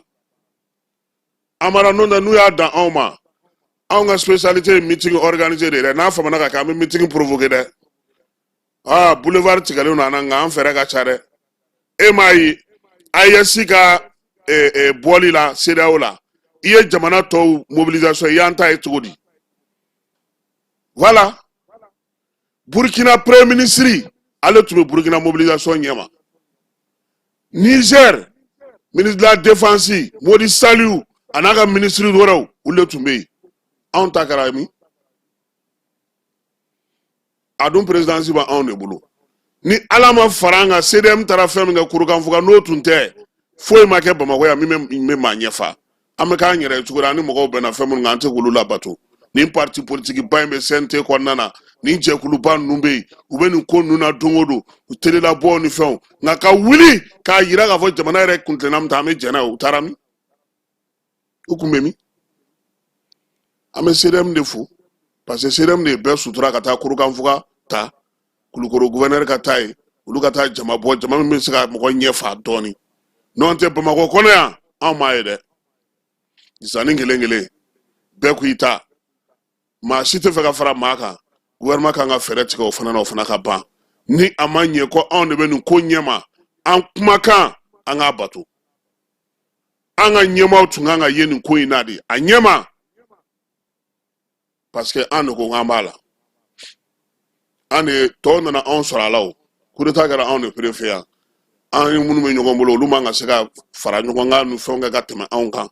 Amara, n'o tɛ, n'u y'a dan anw ma, anw ka spécialité ye meeting organisé de ye dɛ. N'a famana ka kɛ, an bɛ meeting provoqué dɛ. Aa, boulevard tigɛlen don an na, nka an fɛɛrɛ ka ca dɛ. E m'a ye AES ka bɔli la CEDEAO la, i ye jamana tɔw mobilisation, i y'an ta ye cogo di? Voilà, Burkina premier ministre, ale tun bɛ Burkina mobilisation ɲɛma. Niger ministre de la défense Modi Saliou a n'a ka ministre wɛrɛw, olu de tun bɛ yen. Anw ta kɛra min? A dun présidence bɛ anw de bolo. Ni Ala ma fara an kan, CDM taara fɛn min kɛ Kurukanfuga, n'o tun tɛ, foyi ma kɛ Bamakɔ yan min bɛ maa ɲɛfa. An bɛ k'an yɛrɛ ye cogo di? An ni mɔgɔw bɛnna fɛn minnu kan, an tɛ k'olu labato. Nin parti politique ba in bɛ CNT kɔnɔna na, nin jɛkuluba ninnu bɛ yen, u bɛ nin ko ninnu na don o don, u telelabɔ ni fɛnw, nka ka wuli k'a yira k'a fɔ jamana yɛrɛ kuntilenna min ta, an bɛ jɛn n'a ye. U taara min? U kun bɛ min? An bɛ CDM de fo, parce que CDM de ye bɛɛ sutura ka taa Kurukanfuga ta, Kulukoro gouverneur ka taa yen, olu ka taa jama bɔ, jama min bɛ se ka mɔgɔ ɲɛ fa dɔɔni. N'o tɛ, Bamakɔ kɔnɔ yan. Anw m'a ye dɛ. Zani kelen kelen bɛɛ ko i ta, maa si tɛ fɛ ka fara maa kan. Gouvernement kan ka fɛɛrɛ tigɛ o fana na, o fana ka ban. Ni a ma ɲɛ ko anw de bɛ nin ko ɲɛma, an kumakan an k'a bato. An ka ɲɛmaaw tun kan ka ye nin ko in na de a ɲɛma, parce que an de ko k'an b'a la. An de tɔw nana anw sɔrɔ a la. O coup d'état kɛra anw de préfet yan. An ni minnu bɛ ɲɔgɔn bolo, olu man ka se ka fara ɲɔgɔn kan ni fɛnw kɛ ka tɛmɛ anw kan.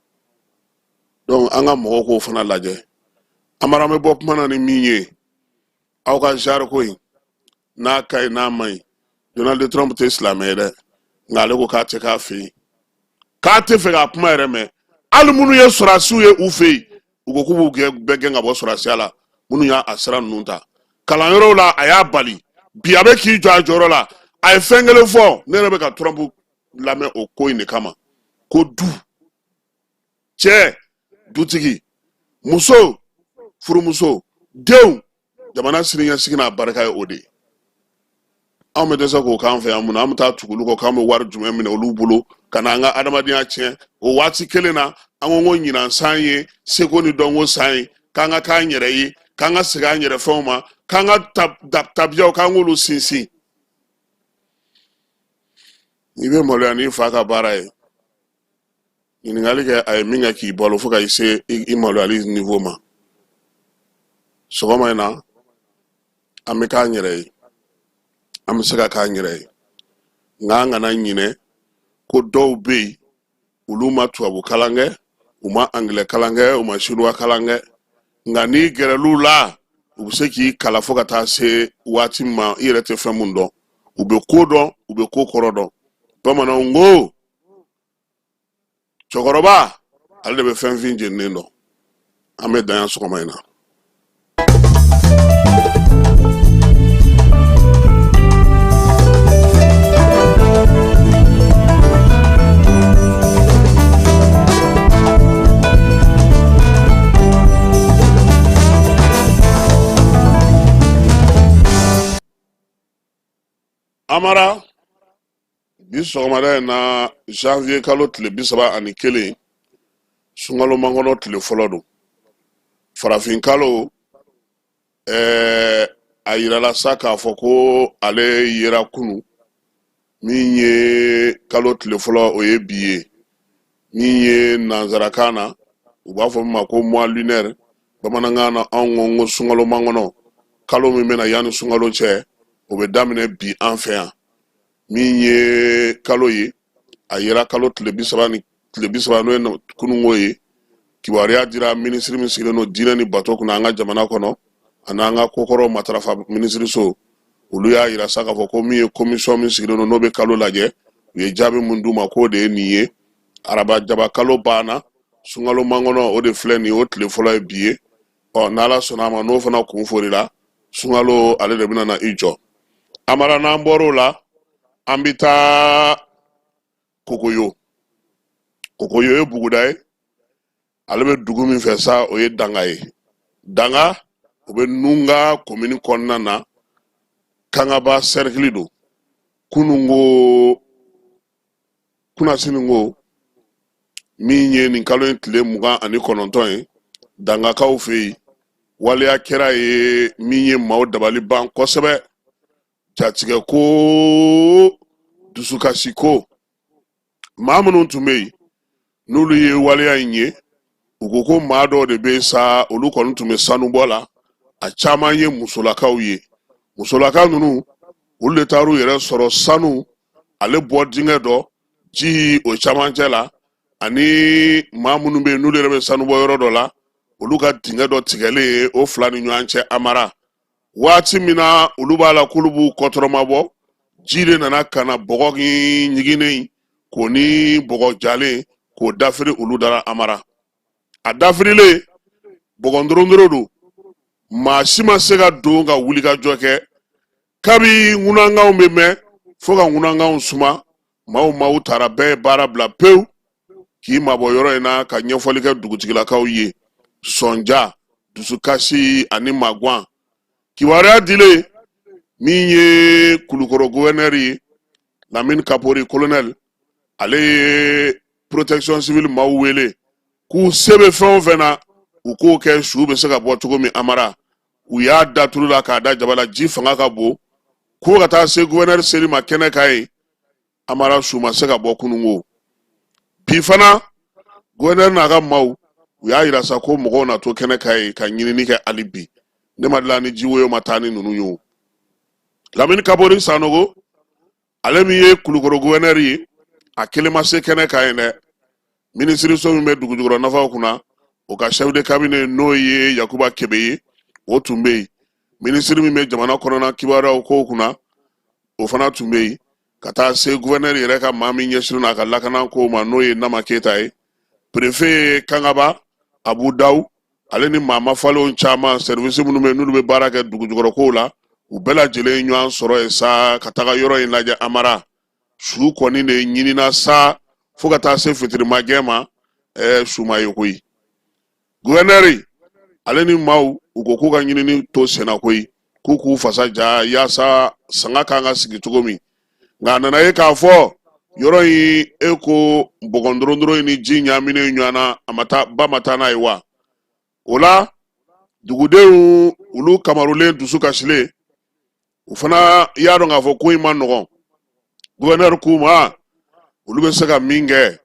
Donc an ka mɔgɔw k'o fana lajɛ. Amara, an bɛ bɔ kuma na ni min ye, aw ka genre ko in n'a ka ɲi, n'a man ɲi, Donald Trump tɛ silamɛ ye dɛ, nka ale ko k'a tɛ k'a fɛ yen, k'a tɛ fɛ k'a kuma yɛrɛ mɛn. Hali minnu ye sɔrɔdasiw ye u fɛ yen, u ko k'u b'u bɛɛ gɛn ka bɔ sɔrɔdasiya la, minnu y'a a sira ninnu ta kalanyɔrɔw la. A y'a bali bi, a bɛ k'i jɔ a jɔyɔrɔ la. A ye fɛn kelen fɔ, ne yɛrɛ bɛ ka Trump lamɛn o ko in de kama, ko du cɛ, dutigi, muso, furumuso, denw, jamana siniɲɛsigi n'a barika ye o de ye. Anw bɛ dɛsɛ k'o k'an fɛ yan mun na? An bɛ taa tugu olu kɔ k'an bɛ wari jumɛn minɛ olu bolo ka na an ka adamadenya tiɲɛ? O waati kelen na, an ko ɲinan san ye seko ni dɔnko san ye, k'an ka k'an yɛrɛ ye, k'an ka segin an yɛrɛ fɛnw ma, k'an ka tabiyaw, k'an k'olu sinsin. I bɛ maloya n'i fa ka baara ye. Ɲininkali kɛ a ye min kɛ k'i balo fo ka i se i maloyali niveau ma. Sɔgɔma in na, an bɛ k'an yɛrɛ ye, an bɛ se ka k'an yɛrɛ ye, nka an kana ɲinɛ ko dɔw bɛ yen, olu ma tubabu kalan kɛ, u ma angilɛ kalan kɛ, u ma sinuwa kalan kɛ, nka n'i gɛrɛl'u la, u bɛ se k'i kalan fo ka taa se waati min ma i yɛrɛ tɛ fɛn mun dɔn. U bɛ ko dɔn, u bɛ ko kɔrɔ dɔn. Bamananw ko cɛkɔrɔba ale de bɛ fɛn fin jeninen dɔn. An bɛ dan yan sɔgɔma in na. Amara, bi sɔgɔmada in na, janvier kalo tile 31, sunkalo makɔnɔ tile fɔlɔ don, farafin kalo. A yirala sa k'a fɔ ko ale yera kunu. Min ye kalo tile fɔlɔ, o ye bi ye. Min ye nanzarakan na, u b'a fɔ min ma ko mois lunaire, bamanankan na anw ko ko sunkalo makɔnɔ kalo min bɛna yanni sunkalo cɛ, o bɛ daminɛ bi an fɛ yan. Min ye kalo ye, a yera kalo tile 30 ni tile 30, n'o ye kununko ye. Kibaruya dira minisiri min sigilen don diinɛ ni bato kunna an ka jamana kɔnɔ, ani an ka kokɔrɔw matarafa minisiriso, olu y'a yira sa k'a fɔ ko min ye komisɔn min sigilen don, n'o bɛ kalo lajɛ, u ye jaabi min d'u ma, k'o de ye nin ye. Araba jaba kalo banna, sunkalo makɔnɔ, o de filɛ nin ye, o tile fɔlɔ ye bi ye. Ɔ, n'Ala sɔnna a ma, n'o fana kun forila, sunkalo ale de bɛna na i jɔ. Amara, n'an bɔr'o la, an bɛ taa Kokoyo. Kokoyo ye buguda ye, ale bɛ dugu min fɛ sa, o ye Danga ye. Danga, o bɛ Nunga komini kɔnɔna na, Kangaba sɛrikili don. Kununko, kunasini ko, min ye nin kalo in tile 29 ye, Dangakaw fɛ yen, waleya kɛra ye min ye maaw dabali ban kosɛbɛ. Jatigɛ ko, dusukasi ko, maa minnu tun bɛ yen, n'olu ye waleya in ye, u ko ko maa dɔw de bɛ sa, olu kɔni tun bɛ sanubɔ la. A caman ye musolakaw ye. Musolaka ninnu, olu de taar'u yɛrɛ sɔrɔ sanu ale bɔ dingɛ dɔ ji o camancɛ la, ani maa minnu bɛ yen, n'olu yɛrɛ bɛ sanubɔ yɔrɔ dɔ la, olu ka dingɛ dɔ tigɛlen ye o fila ni ɲɔgɔn cɛ. Amara, waati min na olu b'a la k'olu b'u kɔtɔrɔmabɔ, ji de nana ka na bɔgɔ ɲiginnen k'o ni bɔgɔ jalen k'o dafiri olu dara. Amara, a dafirilen, bɔgɔ ndorondoro don, maa si ma se ka don ka wuli ka jɔ kɛ. Kabi ŋunankanw bɛ mɛn fo ka ŋunankanw suma, maaw maaw taara, bɛɛ ye baara bila pewu k'i mabɔ yɔrɔ in na ka ɲɛfɔli kɛ dugutigilakaw ye. Sɔnja, dusukasi ani magwan. Kibaruya dilen, min ye Kulukɔrɔ guvɛnɛri ye, Lamini Kapori kolonɛli, ale ye protection civile maaw wele k'u se bɛ fɛn o fɛn na u k'o kɛ su bɛ se ka bɔ cogo min Amara. U y'a da tulu la k'a da jaba la, ji fanga ka bon ko ka taa se gouverneur seli ma kɛnɛ kan yen. Amara, su ma se ka bɔ kununko. Bi fana, gouverneur n'a ka maaw, u y'a yira sa ko mɔgɔw na to kɛnɛ kan yen ka ɲinini kɛ hali bi. Ne ma dilan ni jiwoyo ma taa ni ninnu ye. O Lamini Kabori Sanogo, ale min ye Kulukoro gouverneur ye, a kelen ma se kɛnɛ kan yen dɛ. Minisiriso min bɛ dugujukɔrɔ nafaw kunna, o ka chef de cabinet, n'o ye Yakuba Kebe ye, o tun bɛ yen. Minisiri min bɛ jamana kɔnɔna kibaruyaw kow kunna, o fana tun bɛ yen, ka taa se gouverneur yɛrɛ ka maa min ɲɛsinnen n'a ka lakana kow ma, n'o ye Nama Keyita ye, préfet Kangaba Abu Dawu, ale ni maa mafalenw caman, service minnu bɛ n'olu bɛ baara kɛ dugujukɔrɔ kow la, u bɛɛ lajɛlen ye ɲɔgɔn sɔrɔ yen sa ka taga yɔrɔ in lajɛ. Amara, su kɔni de ɲinina sa fo ka taa se fitirimagɛn ma, su ma ye koyi. Guvɛnɛri ale ni maaw, u ko k'u ka ɲinini to senna koyi, k'u k'u fasa ja yaasa sanga kan ka sigi cogo min. Nka a nana ye k'a fɔ yɔrɔ in, e ko bɔgɔ ndorondoro in ni ji ɲaaminen ɲɔgɔn na, a ma taa, ba ma taa n'a ye wa. O la dugudenw, olu kamarulen, dusu kasilen, u fana y'a dɔn k'a fɔ ko in ma nɔgɔn. Guvɛnɛri k'u ma, olu bɛ se ka min kɛ,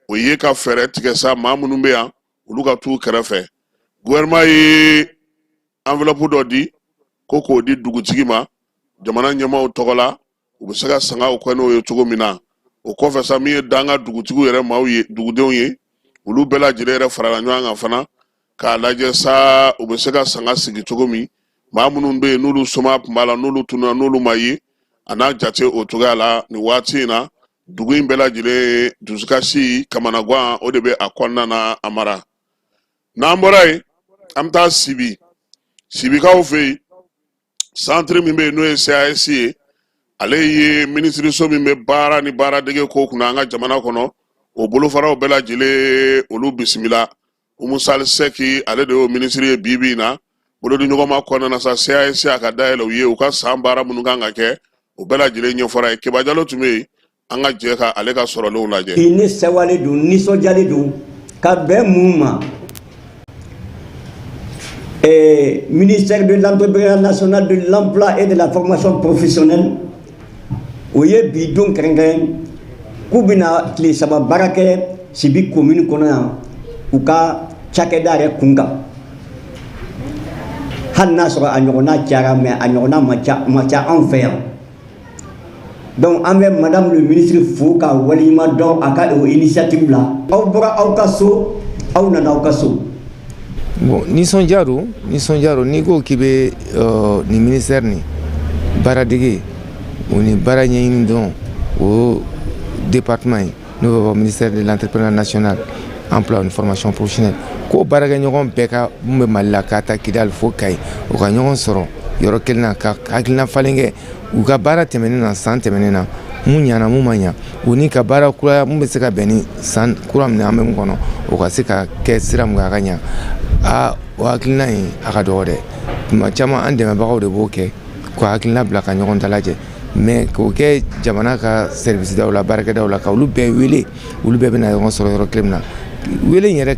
o ye ka fɛɛrɛ tigɛ sa, maa minnu bɛ yan, olu ka t'u kɛrɛfɛ. Gouvernement ye enveloppe dɔ di ko k'o di dugutigi ma jamana ɲɛmaaw tɔgɔ la, u bɛ se ka sangaw kɛ n'o ye cogo min na. O kɔfɛ sa, min ye danga dugutigiw yɛrɛ maaw ye, dugudenw ye, olu bɛɛ lajɛlen yɛrɛ farala ɲɔgɔn kan fana k'a lajɛ sa, u bɛ se ka sanga sigi cogo min, maa minnu bɛ yen n'olu soma tun b'a la, n'olu tununa, n'olu ma ye, a n'a jate o cogoya la. Nin waati in na, dugu in bɛɛ lajɛlen dusukasi, kamanagan, o de bɛ a kɔnɔna na Amara. N'an bɔra yen, an bɛ taa Sibi. Sibikaw fɛ yen, santiri min bɛ yen n'o ye CAS ye, ale ye minisiriso min bɛ baara ni baaradege ko kunna an ka jamana kɔnɔ, o bolofaraw bɛɛ lajɛlen, olu bisimila. Umu Sali Sɛki, ale de y'o minisiri ye bi bi in na. Bolodiɲɔgɔnma kɔnɔna na sa, CAS a ka dayɛlɛ u ye, u ka san baara minnu kan ka kɛ, o bɛɛ lajɛlen ɲɛfɔra ye. Keba Jalo tun bɛ yen, an ka jɛ ka ale ka sɔrɔlenw lajɛ. I ne sewalen don, nisɔndiyalen don ka bɛn mun ma, ministère de l'entrepreneuriat national, de l'emploi et de la formation professionnelle, o ye bi don kɛrɛnkɛrɛn k'u bɛna tile 3 baara kɛ Sibi commune kɔnɔ yan, u ka cakɛda yɛrɛ kun kan. Hali n'a sɔrɔ a ɲɔgɔnna cayara, mais a ɲɔgɔnna ma ca anw fɛ yan. Donc an bɛ madame le ministre fo ka waleɲuman dɔn a ka o initiative la. Aw bɔra aw ka so, aw nana aw ka so. Bon, nisɔndiya don, nisɔndiya don. N'i ko k'i bɛ nin ministère nin baaradege o ni baara ɲɛɲini dɔrɔn, o département ye n'o bɛ fɔ ministère de l'entrepreneuriat national, emploi ni formation professionnelle, ko baarakɛɲɔgɔn bɛɛ ka mun bɛ Mali la, k'a ta Kidali fo Kayi, o ka ɲɔgɔn sɔrɔ yɔrɔ kelen na ka hakilina falen kɛ u ka baara tɛmɛnen na, san tɛmɛnen na, mun ɲana, mun ma ɲa, u ni ka baara kuraya mun bɛ se ka bɛn ni san kura min an bɛ mun kɔnɔ, o ka se ka kɛ sira mun kan a ka ɲa. Aa, o hakilina in a ka dɔgɔ dɛ. Tuma caman an dɛmɛbagaw de b'o kɛ ka hakilina bila ka ɲɔgɔn dalajɛ, mais k'o kɛ jamana ka service daw la, baarakɛdaw la, ka olu bɛɛ wele, olu bɛɛ bɛna ɲɔgɔn sɔrɔ yɔrɔ kelen min na, wele in yɛrɛ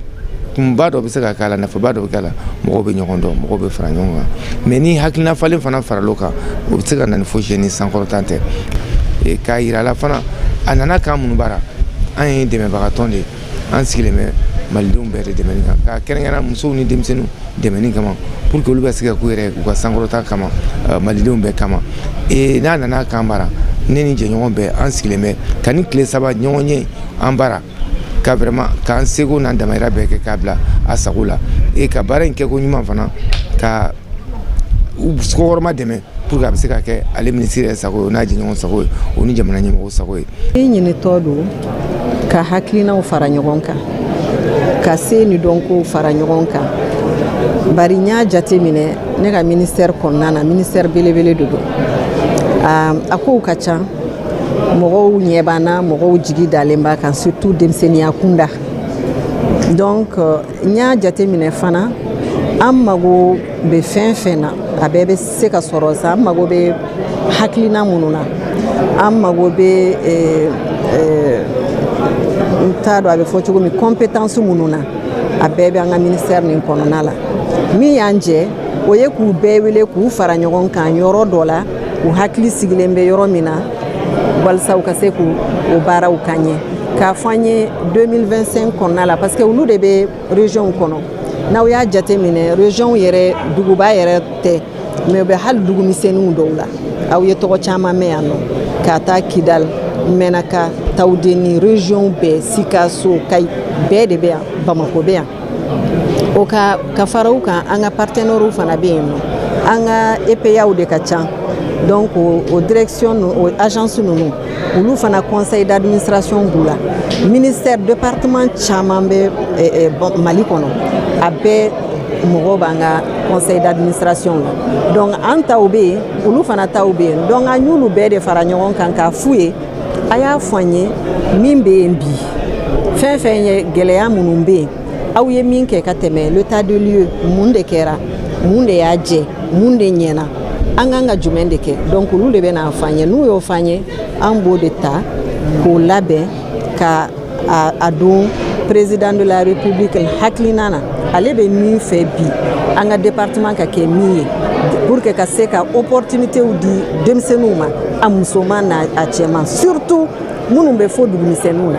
kunba dɔ bɛ se ka k'a la, nafaba dɔ bɛ k'a la, mɔgɔw bɛ ɲɔgɔn dɔn, mɔgɔw bɛ fara ɲɔgɔn kan. Mais ni hakilina falen fana faral'o kan, o bɛ se ka na ni fosi ye ni sankɔrɔta tɛ. K'a yira la fana, a nana kan minnu bara, an ye dɛmɛbagatɔn de ye, an sigilen bɛ malidenw bɛɛ de dɛmɛni kan, ka kɛrɛnkɛrɛn musow ni denmisɛnninw dɛmɛni kama, pour que olu bɛ se ka k'u yɛrɛ u ka sankɔrɔta kama, malidenw bɛɛ kama. N'a nana kan bara, ne ni jɛɲɔgɔn bɛɛ, an sigilen bɛ ka ni tile 3 ɲɔgɔn ye an bara ka vraiment k'an seko n'an damayira bɛɛ kɛ k'a bila a sago la, ka baara in kɛko ɲuman fana ka u kɔkɔrɔma dɛmɛ pour que a bɛ se ka kɛ ale minisiri yɛrɛ sago ye, o n'a jɛɲɔgɔn sago ye, o ni jamana ɲɛmɔgɔw sago ye. I ɲinitɔ don ka hakilinaw fara ɲɔgɔn kan, ka se ni dɔnkow fara ɲɔgɔn kan, bari n y'a jate minɛ ne ka ministère kɔnɔna na, ministère belebele de don, a kow ka ca, mɔgɔw ɲɛ b'an na, mɔgɔw jigi dalen b'a kan, surtout denmisɛnninya kunda. Donc n y'a jate minɛ fana, an mago bɛ fɛn fɛn na, a bɛɛ bɛ se ka sɔrɔ sa. An mago bɛ hakilina minnu na, an mago bɛ t'a dɔn a bɛ fɔ cogo min, compétence minnu na, a bɛɛ bɛ an ka ministère nin kɔnɔna la. Min y'an jɛ, o ye k'u bɛɛ wele k'u fara ɲɔgɔn kan yɔrɔ dɔ la, u hakili sigilen bɛ yɔrɔ min na, walisa u ka se k'u o baaraw ka ɲɛ k'a fɔ an ye 2025 kɔnɔna la, parce que olu de bɛ région kɔnɔ. N'aw y'a jate minɛ, région yɛrɛ, duguba yɛrɛ tɛ, mais u bɛ hali dugumisɛnninw dɔw la. Aw ye tɔgɔ caman mɛn yan nɔ, ka taa Kidal, Mɛnaka, Tawudeni, région bɛɛ, Sikaso, Kayi, bɛɛ de bɛ yan, Bamako bɛ yan. O ka fara u kan, an ka partenaires fana bɛ yen nɔ. An ka EPAw de ka ca. Donc o direction, o agence ninnu, olu fana conseil d'administration b'u la. Ministère, département caman bɛ Mali kɔnɔ, a bɛɛ mɔgɔw b'an ka conseil d'administration la. Donc an taw bɛ yen, olu fana taw bɛ yen. Donc an y'olu bɛɛ de fara ɲɔgɔn kan k'a f'u ye: a y'a fɔ an ye min bɛ yen bi, fɛn fɛn ye gɛlɛya minnu bɛ yen, aw ye min kɛ ka tɛmɛ, l'état de lieu, mun de kɛra, mun de y'a jɛ, mun de ɲɛna, an kan ka jumɛn de kɛ. Donc olu de bɛ n'a fɔ an ye. N'u y'o fɔ an ye, an b'o de ta k'o labɛn ka a don président de la République hakilina na, ale bɛ min fɛ bi an ka département ka kɛ min ye, pour que ka se ka opportunitéw di denmisɛnninw ma, a musoman n'a a cɛman, surtout minnu bɛ fo dugumisɛnninw na.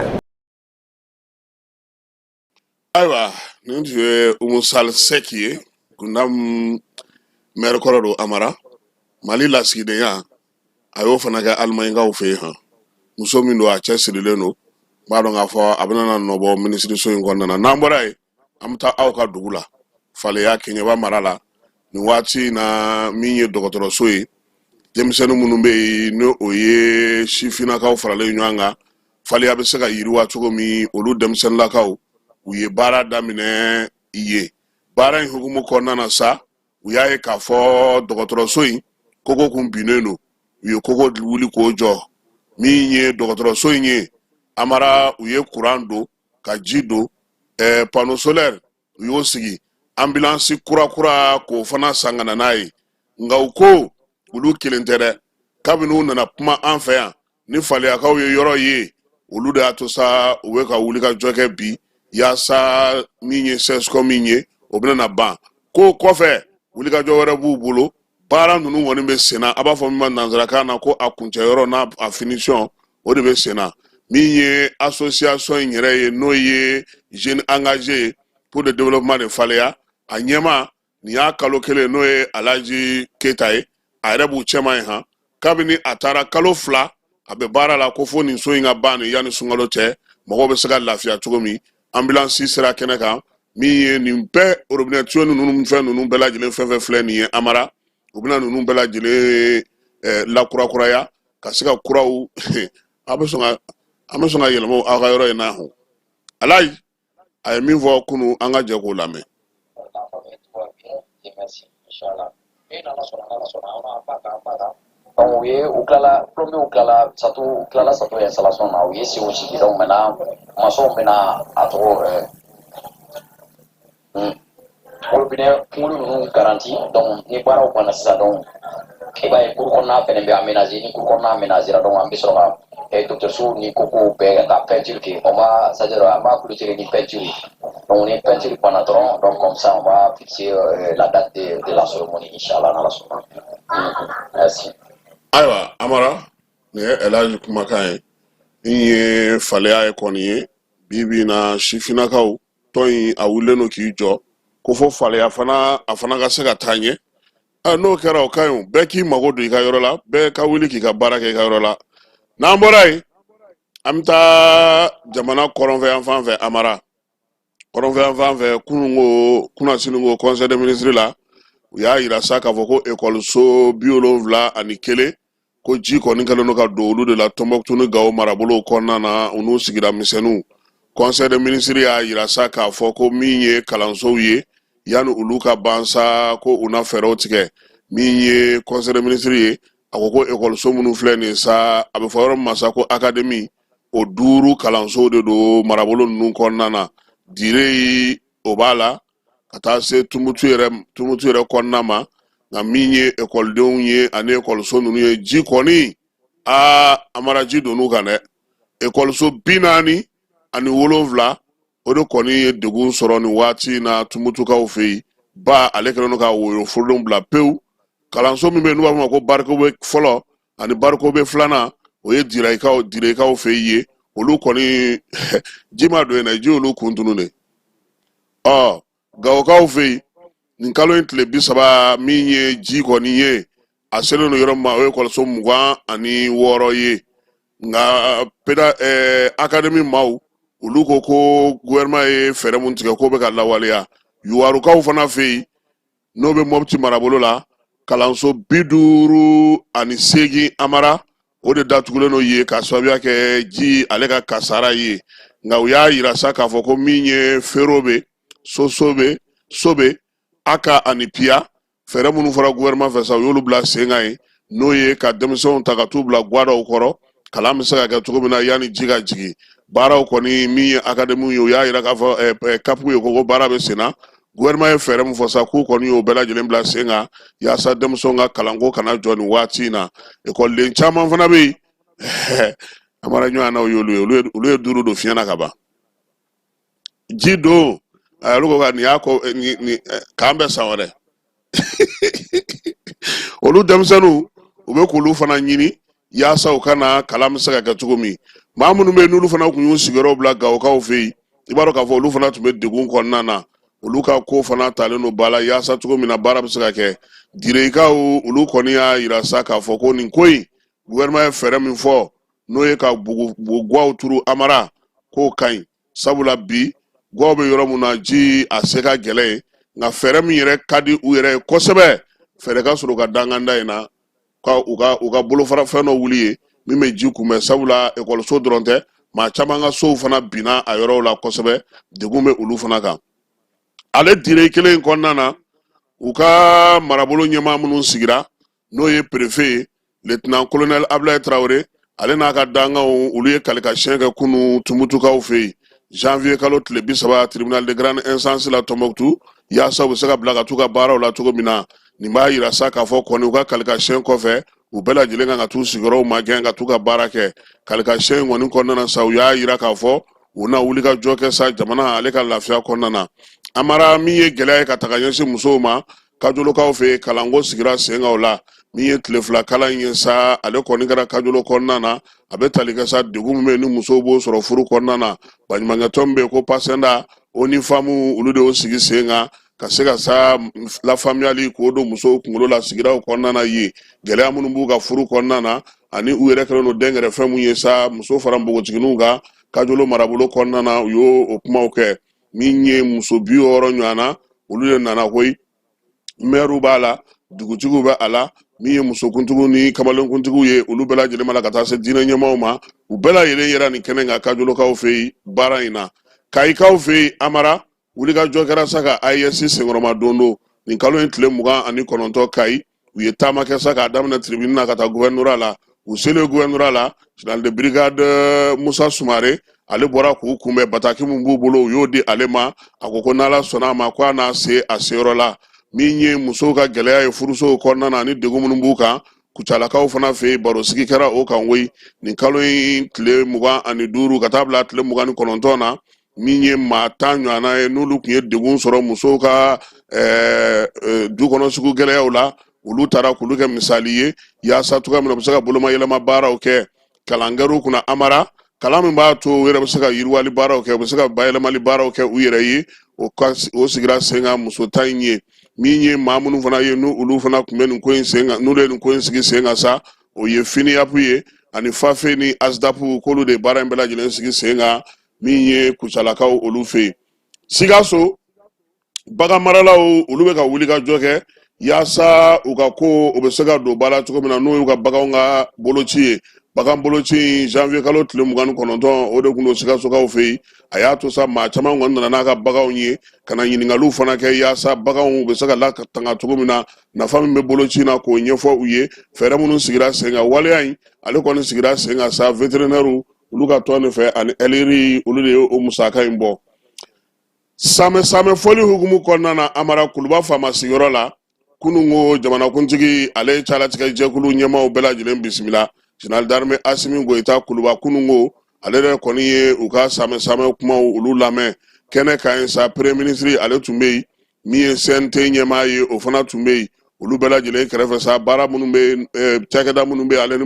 Ayiwa, nin tun ye Umu Sall Sɛki ye, Gundam maire kɔrɔ don. Amara, Mali lasigidenya, a y'o fana kɛ Alimaɲikaw fɛ yen. Han, muso min don, a cɛ sirilen don. N b'a dɔn k'a fɔ a bɛna nɔbɔ minisiriso in kɔnɔna na. N'an bɔra yen, an bɛ taa aw ka dugu la, Faleya, Keɲeba mara la. Nin waati in na, min ye dɔgɔtɔrɔso ye, denmisɛnnin minnu bɛ yen, ni o ye sifinnakaw faralen ɲɔgɔn kan, Faleya bɛ se ka yiriwa cogo min, olu denmisɛnninlakaw, u ye baara daminɛ yen. Baara in hukumu kɔnɔna na sa, u y'a ye k'a fɔ dɔgɔtɔrɔso in kogo kun binnen don. U ye kogo wuli k'o jɔ. Min ye dɔgɔtɔrɔso in ye, Amara, u ye kuran don ka ji don, panneau solaire u y'o sigi, ambulance kura kura k'o fana san ka na n'a ye. Nka u ko olu kelen tɛ dɛ. Kabini u nana kuma an fɛ yan ni Faleyakaw ye yɔrɔ ye, olu de y'a to sa u bɛ ka wuli ka jɔ kɛ bi, yaasa min ye CSCOM min ye, o bɛna na ban. Ko kɔfɛ, wulikajɔ wɛrɛ b'u bolo. Baara ninnu kɔni bɛ senna, a b'a fɔ min ma nanzarakan na ko a kuncɛyɔrɔ n'a a finition, o de bɛ senna. Min ye association in yɛrɛ ye, n'o ye Jeunes Engagés pour le développement de Faleya, a ɲɛmaa, nin y'a kalo kelen, n'o ye Alaji Keyita ye, a yɛrɛ b'u cɛma yen. Han, kabini a taara kalo 2, a bɛ baara la ko fo nin so in ka ban nin yanni sunkalo cɛ, mɔgɔw bɛ se ka lafiya cogo min. Ambulance sera kɛnɛ kan. Min ye nin bɛɛ, robinet tuyau ninnu, fɛn ninnu bɛɛ lajɛlen, fɛn fɛn filɛ nin ye, Amara, u bɛna ninnu bɛɛ lajɛlen lakurakuraya ka se ka kuraw. A bɛ sɔn ka an bɛ sɔn ka yɛlɛma aw ka yɔrɔ in na. Hɔn, Alayi, a ye min fɔ kunu, an ka jɛ k'o lamɛn. Donc u ye u tilala plombier, u tilala château, u tilala château installation na, u ye senw sigi. Donc maintenant maçon bɛna a tɔgɔ robinet kunkolo ninnu garanti. Donc ni baaraw banna sisan, donc i b'a ye cour kɔnɔna fɛnɛ bɛ aménager. Ni cour kɔnɔna aménagera, donc an bɛ sɔrɔ ka dɔgɔtɔrɔso ni koko bɛɛ ka peinture kɛ. On va, c'est-à-dire an b'a clôturer ni peinture ye. Donc ni peinture banna dɔrɔn, donc comme ça on va fixer la date de la cérémonie, inchallah, n'Ala sɔnna. Merci. Ayiwa Amara, nin ye Elaji kumakan ye. Min ye Faleya ye kɔni ye, bi bi in na, sifinnakaw tɔn in, a wulilen don k'i jɔ ko fo Faleya fana, a fana ka se ka taa ɲɛ. N'o kɛra, o ka ɲi. Bɛɛ k'i mago don i ka yɔrɔ la, bɛɛ ka wuli k'i ka baara kɛ i ka yɔrɔ la. N'an bɔra yen, an bɛ taa jamana kɔrɔnfɛ yan fan fɛ. Amara, kɔrɔnfɛ yan fan fɛ, kunun ko kunnasini ko conseil des ministres la, u y'a yira sa k'a fɔ ko ekɔliso 71 ko ji kɔni kɛlen don ka don olu de la, Tɔnbɔkutu ni Gawo marabolow kɔnɔna na, u n'u sigida misɛnninw. Conseil des ministres y'a yira sa k'a fɔ ko min ye kalansow ye, yanni olu ka ban sa, ko u na fɛɛrɛw tigɛ. Min ye conseil des ministres ye, a ko ko ekɔliso minnu filɛ nin ye sa, a bɛ fɔ yɔrɔ min ma sa ko académie, o duuru kalansow de don marabolo ninnu kɔnɔna na. Dire, o b'a la, ka taa se Tumutu yɛrɛ, Tumutu yɛrɛ kɔnɔna ma. Nka min ye ekɔlidenw ye ani ekɔliso ninnu ye, ji kɔni, aa Amara, ji donn'u kan dɛ. Ekɔliso 40. 17, o de kɔni ye degun sɔrɔ nin waati in na Tumutukaw fɛ yen. Ba ale kɛlen don ka woyo forodenw bila pewu. Kalanso min bɛ yen n'u b'a fɔ ma ko Barikobe fɔlɔ ani Barikobe filanan, o ye Direkaw fɛ yen. Olu kɔni, ji ma don yen dɛ, ji olu kun tunu de. Ɔ Gawokaw fɛ yen, nin kalo in tile 30, min ye ji kɔni ye, a selen don yɔrɔ min ma, o ye ekɔliso 26 ye. Nka peda akademi maaw, olu ko ko gouvernement ye fɛɛrɛ mun tigɛ, k'o bɛ ka lawaleya. Yuwarukaw fana fɛ yen, n'o bɛ Mɔpti marabolo la, kalanso 58 Amara, o de datugulen don yen k'a sababuya kɛ ji ale ka kasara ye. Nka u y'a yira sa k'a fɔ ko min ye Ferobe, Sosobe, Sobe, Aka ani Piya, fɛɛrɛ minnu fɔra gouvernement fɛ sa, u y'olu bila sen kan yen, n'o ye ka denmisɛnw ta ka t'u bila gwadaw kɔrɔ, kalan bɛ se ka kɛ cogo min na yanni ji ka jigin. Baaraw kɔni, min ye akademiw ye, u y'a yira k'a fɔ CAP ye ko baara bɛ sen na. Gouvernement ye fɛɛrɛ min fɔ sa, k'u kɔni y'o bɛɛ lajɛlen bila sen kan yaasa denmisɛnw ka kalanko kana jɔ nin waati in na. Ekɔliden caman fana bɛ yen, Amara, ɲɔgɔn na, o y'olu ye, olu ye duuru don fiɲɛ na ka ban. Ji don, olu ko ka nin y'a kɔ nin k'an bɛn san wɛrɛ. Olu denmisɛnninw, u bɛ k'olu fana ɲini yaasa u ka na, kalan bɛ se ka kɛ cogo min. Maa minnu bɛ yen, n'olu fana tun y'u sigiyɔrɔ bila Gawokaw fɛ yen, i b'a dɔn k'a fɔ olu fana tun bɛ degun kɔnɔna na. Olu ka ko fana talen don ba la yaasa cogo min na baara bɛ se ka kɛ. Direkaw, olu kɔni y'a yira sa k'a fɔ ko nin ko in, gouvernement ye fɛɛrɛ min fɔ, n'o ye ka bugu gwaw turu Amara, k'o ka ɲi, sabula bi gwaw bɛ yɔrɔ min na, ji a se ka gɛlɛn yen. Nka fɛɛrɛ min yɛrɛ ka di u yɛrɛ ye kosɛbɛ, fɛɛrɛ ka sɔrɔ u ka danganda in na, ka u ka bolofara fɛn dɔ wuli yen min bɛ ji kunbɛn, sabula ekɔliso dɔrɔn tɛ, maa caman ka sow fana binna a yɔrɔw la kosɛbɛ, degun bɛ olu fana kan. Ale Dire kelen in kɔnɔna na, u ka marabolo ɲɛmaa minnu sigira, n'o ye préfet ye, lieutenant colonel Ablaye Traoré, ale n'a ka danganw, olu ye kalikasiyɛn kɛ kunu Tumutukaw fɛ yen, janvier kalo tile 30, tribunal de grande instance la Tɔnbɔkutu, yaasa u bɛ se ka bila ka t'u ka baaraw la cogo min na. Nin b'a yira sa k'a fɔ kɔni, u ka kalikasiyɛn kɔfɛ, u bɛɛ lajɛlen kan ka t'u sigiyɔrɔw magɛn ka t'u ka baara kɛ. Kalikasiyɛn in kɔni kɔnɔna na sa, u y'a yira k'a fɔ u na wuli ka jɔ kɛ sa jamana ale ka lafiya kɔnɔna na. Amara, min ye gɛlɛya ye ka taga ɲɛsin musow ma Kajolokaw fɛ yen, kalanko sigira sen kan o la. Min ye tile 2 kalan in ye sa, ale kɔni kɛra Kajolo kɔnɔna na. A bɛ tali kɛ sa degun min bɛ yen ni musow b'o sɔrɔ furu kɔnɔna na. Baɲumankɛtɔn min bɛ yen ko PACINDHA, ONU Femmes, olu de y'o sigi sen kan ka se ka sa lafaamuyali k'o don musow kunkolo la sigidaw kɔnɔna na yen, gɛlɛya minnu b'u ka furu kɔnɔna na, ani u yɛrɛ kɛlen don dɛnkɛrɛfɛ mun ye sa muso fara npogotigininw kan Kajolo marabolo kɔnɔna na. U y'o o kumaw kɛ. Min ye muso 60 ɲɔgɔn na, olu de nana koyi. Mɛriw b'a la, dugutigiw bɛ a la, min ye musokuntigiw ni kamalenkuntigiw ye, olu bɛɛ lajɛlen b'a la, ka taa se diinɛ ɲɛmaaw ma. U bɛɛ lajɛlen yera nin kɛnɛ kan Kajolokaw fɛ yen baara in na. Kayikaw fɛ yen, Amara, wulikajɔ kɛra sa ka AES senkɔrɔma don don nin kalo in tile 29 Kayi. U ye taama kɛ sa k'a daminɛ tribune na ka taa gouvernorat la. U selen gouvernorat la, général de brigade Musa Sumare, ale bɔra k'u kunbɛn. Bataki min b'u bolo, u y'o di ale ma. A ko ko n'Ala sɔnna a ma, ko a n'a se a seyɔrɔ la. Min ye musow ka gɛlɛya ye furusow kɔnɔna na ani degun minnu b'u kan Kucalakaw fana fɛ yen, barosigi kɛra o kan koyi nin kalo in tile 25 ka taa bila tile 29 na. Min ye maa 10 ɲɔgɔnna ye, n'olu tun ye degun sɔrɔ musow ka du kɔnɔ sugu gɛlɛyaw la, olu taara k'olu kɛ misali ye yaasa cogoya min na u bɛ se ka bolomayɛlɛma baaraw kɛ. Kalan kɛr'u kunna Amara, kalan min b'a to u yɛrɛ bɛ se ka yiriwali baaraw kɛ, u bɛ se ka bayɛlɛmali baaraw kɛ u yɛrɛ ye. O sigira sen kan muso 10 in ye. Min ye maa minnu fana ye, n'olu fana tun bɛ nin ko in sen kan, n'olu ye nin ko in sigi sen kan sa, o ye FUNUAP ye ani FAFE ni ASDAP, k'olu de ye baara in bɛɛ lajɛlen sigi sen kan min ye Kucalakaw olu fɛ yen. Sikaso bagan maralaw, olu bɛ ka wuli ka jɔ kɛ yaasa u ka ko o bɛ se ka don ba la cogo min na, n'o y'u ka baganw ka boloci ye. Bagan boloci in, janvier kalo tile 29, o de tun don Sikasokaw fɛ yen. A y'a to sa maa caman kɔni nana n'a ka baganw ye ka na ɲininkaliw fana kɛ yaasa baganw bɛ se ka latanga cogo min na, nafa min bɛ boloci na k'o ɲɛfɔ u ye, fɛɛrɛ minnu sigira sen kan. Waleya in, ale kɔni sigira sen kan sa vétérinaires olu ka tɔn de fɛ ani LRI, olu de ye o musaka in bɔ. Samɛ samɛ fɔli hukumu kɔnɔna na, Amara, Kuluba faama sigiyɔrɔ la kunun ko, jamanakuntigi ale ye calatigɛ jɛkulu ɲɛmaaw bɛɛ lajɛlen bisimila. Général d'armée Asimi Goyita, Kuluba kunun ko, Ale yɛrɛ kɔni ye u ka samɛ samɛ kumaw olu lamɛn kɛnɛ kan yen sa. Premier ministre ale tun bɛ yen, min ye CNT ɲɛmaa ye, o fana tun bɛ yen. Olu bɛɛ lajɛlen kɛrɛfɛ sa, baara minnu bɛ yen, cakɛda minnu bɛ yen, ale ni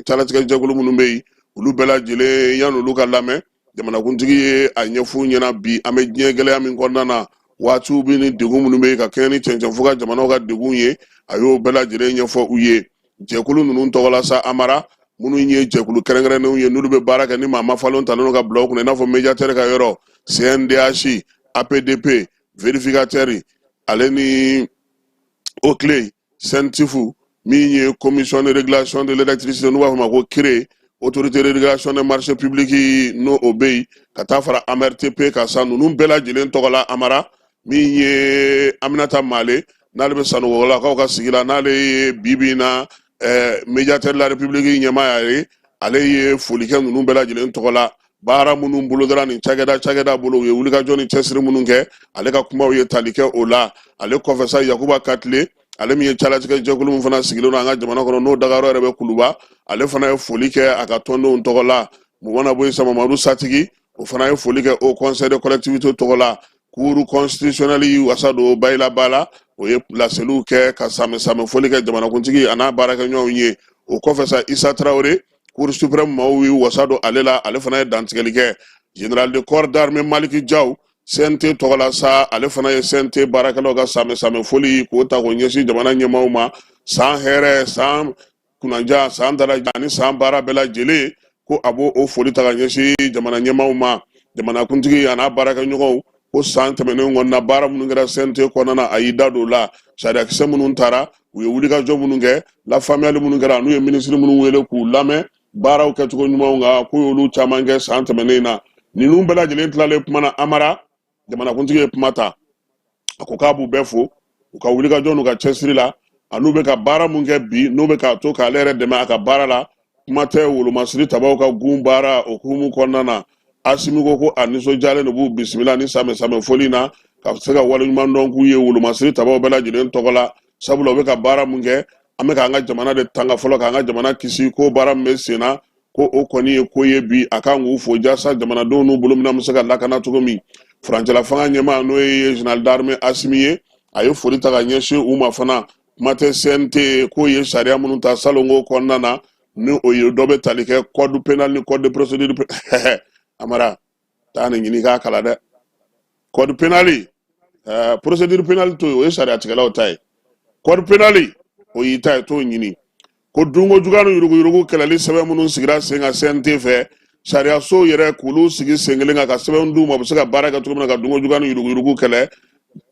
calatigɛ jɛkulu minnu bɛ yen, olu bɛɛ lajɛlen, yan'olu ka lamɛn, jamanakuntigi ye a ɲɛf'u ɲɛna bi an bɛ diɲɛ gɛlɛya min kɔnɔna na, waatiw bɛ ni degun minnu bɛ yen ka kɛɲɛ ni cɛncɛnfuga jamanaw ka degun ye, a y'o bɛɛ lajɛlen ɲɛfɔ u ye. Jɛkulu ninnu tɔgɔla sa, Amara, minnu ye jɛkulu kɛrɛnkɛrɛnnenw ye, n'olu bɛ baara kɛ ni maa mafalenw talen don ka bila u kunna, i n'a fɔ médiateur ka yɔrɔ, CNDH, APDP, vérificateur, ale ni OCLEI, CENTIF, min ye commission de régulation de l'électricité n'u b'a fɔ ma ko CRE, autorité de régulation des marchés publics n'o o bɛ yen, ka taa fara AMRTP kan sa. Ninnu bɛɛ lajɛlen tɔgɔ la, Amara, min ye Aminata Male, n'ale bɛ Sanɔgɔlakaw ka sigi la, n'ale ye bi bi in na médiateur de la République ɲɛmaa ye, ale ye foli kɛ ninnu bɛɛ lajɛlen tɔgɔ la. Baara minnu bolodara nin cakɛda bolo, u ye wulikajɔ ni cɛsiri minnu kɛ, ale ka kumaw ye tali kɛ o la. Ale kɔfɛ sa, Yakuba Katile, ale min ye calatigɛ jɛkulu min fana sigilen don an ka jamana kɔnɔ, n'o dagayɔrɔ yɛrɛ bɛ Kuluba, ale fana ye foli kɛ a ka tɔndenw tɔgɔ la. Mun mana bɔ yen sa, Mamadu Satigi, o fana ye foli kɛ Haut Conseil des collectivités tɔgɔ la. Cour constitutionnelle y'i wasa don Bayila Ba la, o ye laseliw kɛ ka samɛ samɛ foli kɛ jamanakuntigi a n'a baarakɛɲɔgɔnw ye. O kɔfɛ sa, Isa Tarawele, Cour suprême maaw y'u wasa don ale la, ale fana ye dantigɛli kɛ. Général de corps d'armée Maliki Jaw, CNT tɔgɔ la sa, ale fana ye CNT baarakɛlaw ka samɛ samɛ foli k'o ta k'o ɲɛsin jamana ɲɛmaaw ma, san hɛrɛ, san kunnaja, san daraja ani san baara bɛɛ lajɛlen, ko a b'o o foli ta ka ɲɛsin jamana ɲɛmaaw ma, jamanakuntigi a n'a baarakɛɲɔgɔnw. Ko san tɛmɛnen kɔnɔna, baara minnu kɛra CNT kɔnɔna na, a y'i da don o la, sariyakisɛ minnu tara, u ye wulikajɔ minnu kɛ, lafaamuyali minnu kɛra, n'u ye minisiri minnu wele k'u lamɛn baaraw kɛcogo ɲumanw kan, k'u y'olu caman kɛ san tɛmɛnen na. Ninnu bɛɛ lajɛlen tilalen kuma na, Amara, jamanakuntigi ye kuma ta, a ko k'a b'u bɛɛ fo u ka wulikajɔ n'u ka cɛsiri la, an'u bɛ ka baara mun kɛ bi, n'u bɛ k'a to k'ale yɛrɛ dɛmɛ a ka baara la. Kuma tɛ wolomasiri tabaw ka gun baara o hukumu kɔnɔna na. Asimi ko a nisɔndiyalen de b'u bisimila ni samɛ samɛ foli na, ka se ka waleɲuman dɔn k'u ye wolomasiri tabaw bɛɛ lajɛlen tɔgɔ la, sabula u bɛ ka baara mun kɛ, an bɛ k'an ka jamana de tanga fɔlɔ, k'an ka jamana kisi. Ko baara min bɛ sen na, ko o kɔni ye ko ye bi, a kan k'u fo jasa jamanadenw n'u bolominɛn bɛ se ka lakana cogo min. Furancɛla fanga ɲɛmaa, n'o ye général d'armée Asimi ye, a ye foli ta ka ɲɛsin u ma fana. Kuma tɛ CNT k'o ye sariya minnu ta salonko kɔnɔna na, ni o ye dɔ bɛ tali kɛ code pénal ni code de procédure. Amara, taa nin ɲini k'a kalan dɛ. Code pénal, procédure pénale to yen, o ye sariyatigɛlaw ta ye. Code pénal, o y'i ta ye, t'o ɲini. Ko dunko juguya ni yuruguyurugu kɛlɛli sɛbɛn minnu sigira sen kan CNT fɛ, sariyasow yɛrɛ k'olu sigi sen kelen kan ka sɛbɛn d'u ma, u bɛ se ka baara kɛ cogo min na ka dunko juguya ni yuruguyurugu kɛlɛ.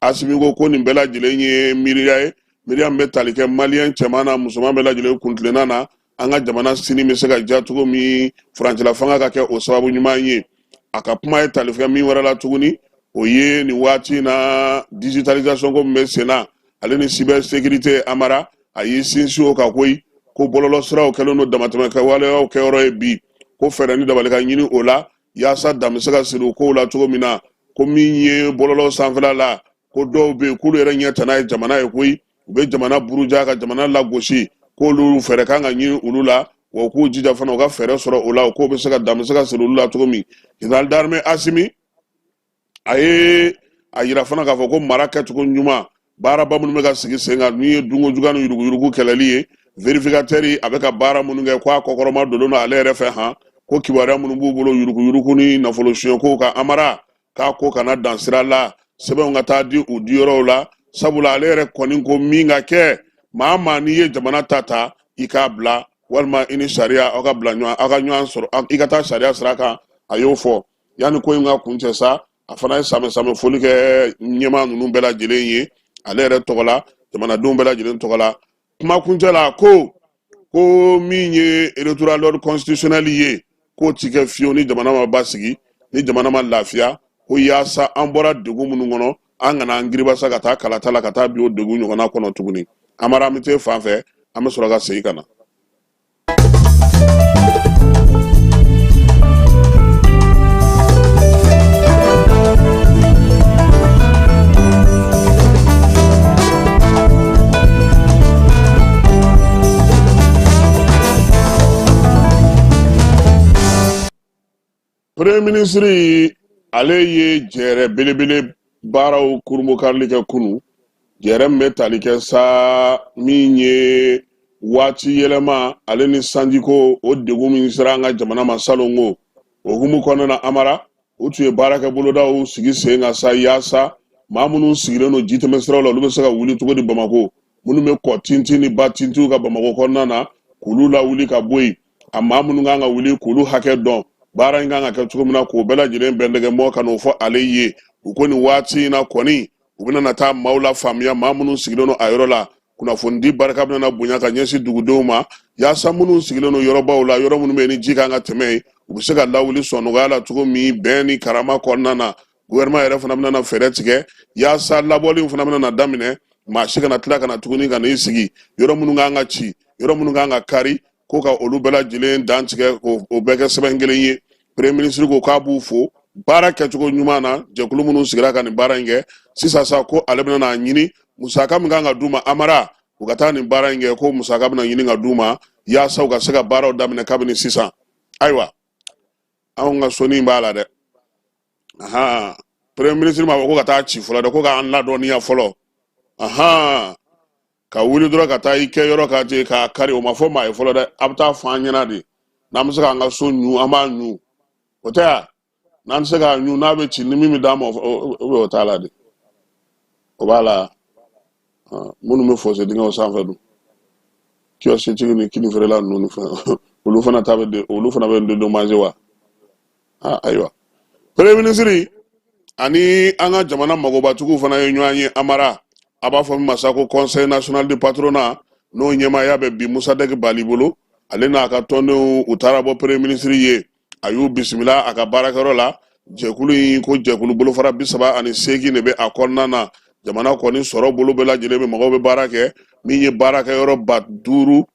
Asimi ko nin bɛɛ lajɛlen ye miiriya ye, miiriya min bɛ tali kɛ maliyɛn cɛman n'a musoman bɛɛ lajɛlen kuntilenna na, an ka jamana sini bɛ se ka diya cogo min, furancɛla fanga ka kɛ o sababu ɲuman ye. A ka kuma ye tali kɛ min wɛrɛ la tuguni, o ye nin waati in na digitalisation ko min bɛ sen na, ale ni cybersécurité. Amara, a y'i sinsin o kan koyi, ko bɔlɔlɔsiraw kɛlen don damatɛmɛ kɛwaleyaw kɛyɔrɔ ye bi, ko fɛɛrɛ ni dabali ka ɲini o la yaasa dan bɛ se ka siri o kow la cogo min na. Ko min ye bɔlɔlɔ sanfɛla la, ko dɔw bɛ yen k'olu yɛrɛ ɲɛ tana ye jamana ye koyi, u bɛ jamana buruja ka jamana lagosi, k'olu fɛɛrɛ kan ka ɲini olu la, wa u k'u jija fana u ka fɛɛrɛ sɔrɔ o la, o k'o bɛ se ka dan bɛ se ka siri olu la cogo min. Général d'armée Asimi, a ye a yira fana k'a fɔ ko mara kɛcogo ɲuman, baaraba minnu bɛ ka sigi sen kan, min ye dunko juguya ni yuruguyurugu kɛlɛli ye, vérificateur a bɛ ka baara minnu kɛ, ko a kɔkɔrɔma donnen don ale yɛrɛ fɛ han, ko kibaruya minnu b'u bolo yuruguyurugu ni nafolo suɲɛkow kan, Amara, k'a ko kana dan sira la, sɛbɛnw ka taa di u diyɔrɔw la, sabula ale yɛrɛ kɔni ko min ka kɛ, maa maa n'i ye jamana ta ta, i k'a bila, walima i ni sariya aw ka bila ɲɔgɔn, aw ka ɲɔgɔn sɔrɔ, i ka taa sariya sira kan. A y'o fɔ yanni ko in ka kuncɛ sa, a fana ye samɛ samɛ foli kɛ ɲɛmaa ninnu bɛɛ lajɛlen ye, ale yɛrɛ tɔgɔ la, jamanadenw bɛɛ lajɛlen tɔgɔ la. Kuma kuncɛ la, ko min ye retour à l'ordre constitutionnel ye, k'o ti kɛ fiyewu ni jamana ma basigi, ni jamana ma lafiya. Ko yaasa an bɔra degun minnu kɔnɔ, an kana an giribasa ka taa kalata la ka taa bin o degun ɲɔgɔnna kɔnɔ tuguni. Amara, an bɛ t'e fan fɛ, an bɛ sɔrɔ ka segin ka na. Premier ministre ale ye jɛrɛ belebele baaraw kurunbonkarili kɛ kunu, jɛrɛ min bɛ tali kɛ sa min ye waati yɛlɛma ale ni sanjiko o degun min sera an ka jamana ma salon ko o hukumu kɔnɔna na, Amara, u tun ye baarakɛ bolodaw sigi sen kan sa yaasa maa minnu sigilen don jitɛmɛsiraw la, olu bɛ se ka wuli cogo di Bamakɔ, minnu bɛ kɔ tintin ni ba tintinw kan Bamakɔ kɔnɔna na, k'olu lawuli ka bɔ yen, a maa minnu kan ka wuli k'olu hakɛ dɔn, baara in kan ka kɛ cogo min na, k'o bɛɛ lajɛlen bɛndɛgɛmɔ ka n'o fɔ ale ye. U ko nin waati in na kɔni, u bɛna na taa maaw lafaamuya, maa minnu sigilen don a yɔrɔ la. Kunnafonidi barika bɛna bonya ka ɲɛsin dugudenw ma, yaasa minnu sigilen don yɔrɔbaw la, yɔrɔ minnu bɛ yen ni ji kan ka tɛmɛ yen, u bɛ se ka lawuli sɔnnɔgɔya la cogo min bɛn ni karama kɔnɔna na. Gouvernement yɛrɛ fana bɛna na fɛɛrɛ tigɛ yaasa labɔli fana bɛna na daminɛ, maa si kana tila ka na tuguni ka n'i sigi yɔrɔ minnu kan ka ci, yɔrɔ minnu kan ka kari, ko ka olu bɛɛ lajɛlen dantigɛ k'o bɛɛ kɛ sɛbɛn kelen ye. Premier ministre ko k'a b'u fo baara kɛcogo ɲuman na, jɛkulu minnu sigira ka nin baara in kɛ sisan sa, ko ale bɛna n'a ɲini musaka min kan ka d'u ma, Amara, u ka taa nin baara in kɛ, ko musaka bɛna ɲini ka d'u ma yaasa u ka se ka baaraw daminɛ kabini sisan. Ayiwa, anw ka soni b'a la dɛ. Ahan, premier ministre m'a fɔ ko ka taa ci fɔlɔ dɛ, ko k'an ladɔnniya fɔlɔ. Ahan, ka wuli dɔrɔn ka taa i kɛ yɔrɔ kan ten k'a kari, o ma fɔ maa ye fɔlɔ dɛ. A bɛ taa fɔ an ɲɛna de. N'an bɛ se k'an ka so ɲu, an b'a ɲu, o tɛ yan. N'an tɛ se k'a ɲu, n'a bɛ ci ni min bɛ d'an ma, o t'a la de, o b'a la. Minnu bɛ fosse dingɛw sanfɛ dun, kiosque tigi ni kini feerela ninnu ni fɛn, olu fana ta bɛ de, olu fana bɛ dédommager wa? Ayiwa, premier ministre ani an ka jamana magobatigiw fana ye ɲɔgɔn ye, Amara, a b'a fɔ min ma sa ko Conseil national du patronat, n'o ɲɛmaaya bɛ bi Musadɛki Bali bolo. Ale n'a ka tɔndenw, u taara bɔ premier ministre ye, a y'u bisimila a ka baarakɛyɔrɔ la. Jɛkulu in ko jɛkulu bolofara 38 de bɛ a kɔnɔna na. Jamana kɔni sɔrɔ bolo bɛɛ lajɛlen bɛ mɔgɔw bɛ baara kɛ min ye baarakɛyɔrɔ 5000,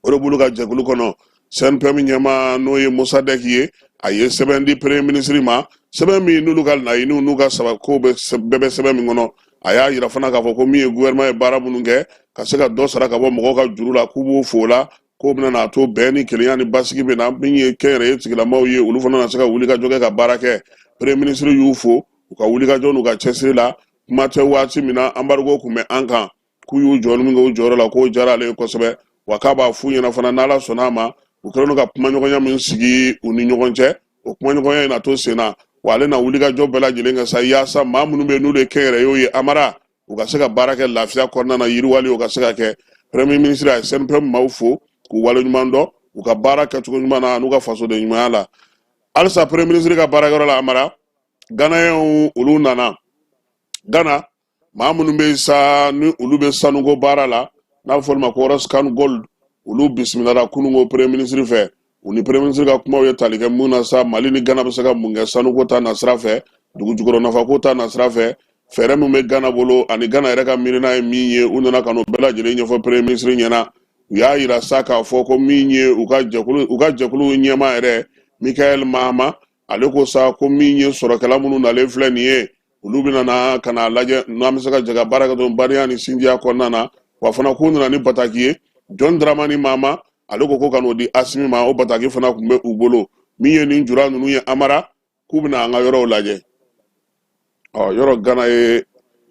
o de b'olu ka jɛkulu kɔnɔ. CNPM ɲɛmaa, n'o ye Musadɛki ye, a ye sɛbɛn di premier ministre ma, sɛbɛn min n'olu ka laɲiniw n'u ka saba ko bɛɛ bɛ sɛbɛn min kɔnɔ. A y'a yira fana k'a fɔ ko min ye gouvernement ye baara minnu kɛ ka se ka dɔ sara ka bɔ mɔgɔw ka juru la, k'u b'o fo o la, k'o bɛna n'a to bɛn ni kelenya ni basigi bɛ na. Min ye kɛnyɛrɛye tigilamaw ye, olu fana na se ka wulikajɔ kɛ ka baara kɛ. Premier ministre y'u fo u ka wulikajɔ n'u ka cɛsiri la. Kuma tɛ waati min na embargo tun bɛ an kan, k'u y'u jɔ min kɛ u jɔyɔrɔ la, k'o diyara ale ye kosɛbɛ, wa k'a b'a f'u ɲɛna fana, n'Ala sɔnna a ma, u kɛlen don ka kumaɲɔgɔnya min sigi u ni ɲɔgɔn cɛ, o kumaɲɔgɔnya in na to sen na, wa ale na wulikajɔ bɛɛ lajɛlen kɛ sa yaasa maa minnu bɛ yen n'olu ye kɛnyɛrɛyew ye, Amara, u ka se ka baara kɛ lafiya kɔnɔna na, yiriwali o ka se ka kɛ. Premier ministre a ye CNPM maaw fo k'u waleɲuman dɔn u ka baara kɛcogo ɲuman na n'u ka fasoden ɲumanya la. Halisa premier ministre ka baarakɛyɔrɔ la, Amara, Ganayɛnw olu nana. Gana maa minnu bɛ sa ni olu bɛ sanuko baara la, n'a bɛ fɔ olu ma ko Roscan Gold, olu bisimilara kununko premier ministre fɛ. U ni premier ministre ka kumaw ye tali kɛ mun na sa? Mali ni Gana bɛ se ka mun kɛ sanuko ta nasira fɛ, dugu jukɔrɔ nafako ta nasira fɛ, fɛɛrɛ min bɛ Gana bolo ani Gana yɛrɛ ka miirina ye min ye, u nana ka n'o bɛɛ lajɛlen ɲɛfɔ premier ministre ɲɛna. U y'a yira sa k'a fɔ ko min ye u ka jɛkulu ɲɛmaa yɛrɛ Michael Mahama, ale ko sa ko min ye sɔrɔkɛla minnu nalen filɛ nin ye, olu bɛna na ka n'a lajɛ n'an bɛ se ka jɛ ka baara kɛ dɔrɔn badenya ni sinjiya kɔnɔna na. Wa fana k'u nana ni bataki ye, John Dramani Mahama, ale ko ka n'o di Asimi ma. O bataki fana tun bɛ u bolo. Min ye nin jura ninnu ye, Amara, k'u bɛna an ka yɔrɔw lajɛ. Ɔ yɔrɔ Gana ye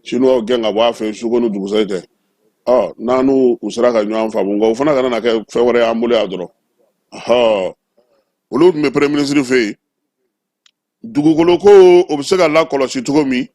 Chinois gɛn ka bɔ a fɛ suko ni dugusajɛ cɛ. Ɔ n'an n'u u sera ka ɲɔgɔn faamu, nka o fana kana na kɛ fɛn wɛrɛ y'an bolo yan dɔrɔn. Ɔhɔ, olu tun bɛ premier ministre fɛ yen. Dugukolo ko, o bɛ se ka lakɔlɔsi cogo min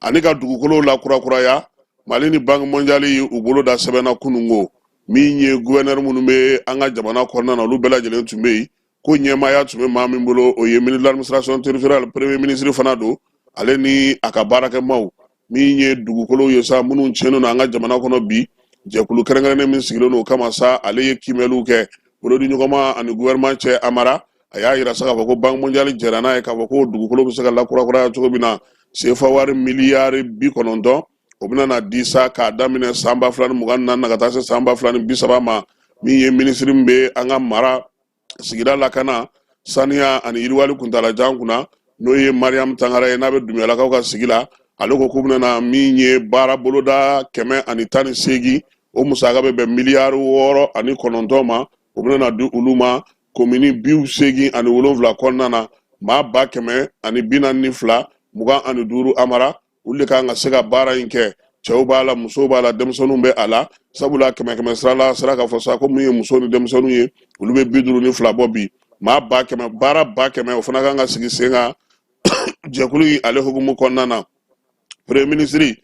ani ka dugukolo lakurakuraya, Mali ni Banque mondiale ye u bolo da sɛbɛnna kununko. Min ye gouverneur minnu bɛ an ka jamana kɔnɔna na, olu bɛɛ lajɛlen tun bɛ yen. Ko ɲɛmaaya tun bɛ maa min bolo, o ye ministre de l'administration territoriale, premier ministre fana don, ale ni a ka baarakɛmaw. Min ye dugukolo ye sa minnu tiɲɛnen don an ka jamana kɔnɔ bi, jɛkulu kɛrɛnkɛrɛnnen min sigilen don o kama sa, ale ye kiimɛliw kɛ bolodiɲɔgɔnma ani gouvernement cɛ. Amara, a y'a yira sa k'a fɔ ko Banque mondiale jɛra n'a ye k'a fɔ ko dugukolo bɛ se ka lakurakuraya cogo min na, sefa wari miliyari 90, o bɛna na di sa k'a daminɛ san 2024 na ka taa se san 2030 ma. Min ye minisiri min bɛ an ka mara sigida lakana, saniya ani yiriwali kuntalajan kunna, n'o ye Mariam Tangara ye, n'a bɛ Dumuyalakaw ka sigi la, ale ko k'u bɛna na min ye baara boloda 118, o musaka bɛ bɛn miliyari 6.9 ma, o bɛna na di olu ma komini 87 kɔnɔna na. Maa 142,025, Amara, olu de kan ka se ka baara in kɛ. Cɛw b'a la, musow b'a la, denmisɛnninw bɛ a la, sabula kɛmɛ kɛmɛ sira la, sera k'a fɔ sa ko min ye muso ni denmisɛnninw ye, olu bɛ 52 bɔ bi. Maa 100,000, baara 100,000, o fana kan ka sigi sen kan jɛkulu in ale hukumu kɔnɔna na. Premier ministre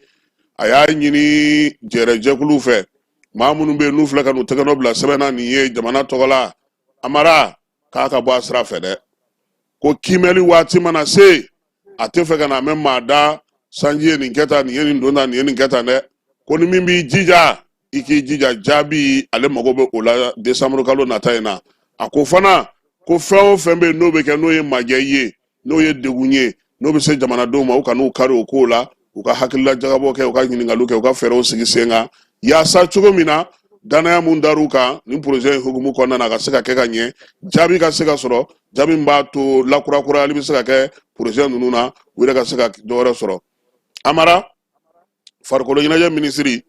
a y'a ɲini jɛrɛjɛkuluw fɛ, maa minnu bɛ yen n'u filɛ ka n'u tɛgɛnɔ bila sɛbɛn na nin ye jamana tɔgɔ la, Amara, k'a ka bɔ a sira fɛ dɛ, ko kiimɛli waati mana se, a tɛ fɛ ka na mɛn maa da sanji ye nin kɛ tan, nin ye nin don tan, nin ye nin kɛ tan dɛ. Ko ni min b'i jija, i k'i jija jaabi, ale mago bɛ o la desanburu kalo nata in na. A ko fana ko fɛn o fɛn bɛ yen n'o bɛ kɛ, n'o ye majɛ ye, n'o ye degun ye, n'o bɛ se jamanadenw ma, u kan'u kari o kow la, u ka hakilila jagabɔ kɛ, u ka ɲininkaliw kɛ, u ka fɛɛrɛw sigi sen kan, yaasa cogo min na danaya mun dar'u kan nin projet in hukumu kɔnɔna na, a ka se ka kɛ ka ɲɛ, jaabi ka se ka sɔrɔ, jaabi min b'a to lakurakurayali bɛ se ka kɛ projet ninnu na, u yɛrɛ ka se ka dɔ wɛrɛ sɔrɔ. Amara, farikolo ɲɛnajɛ minisiri,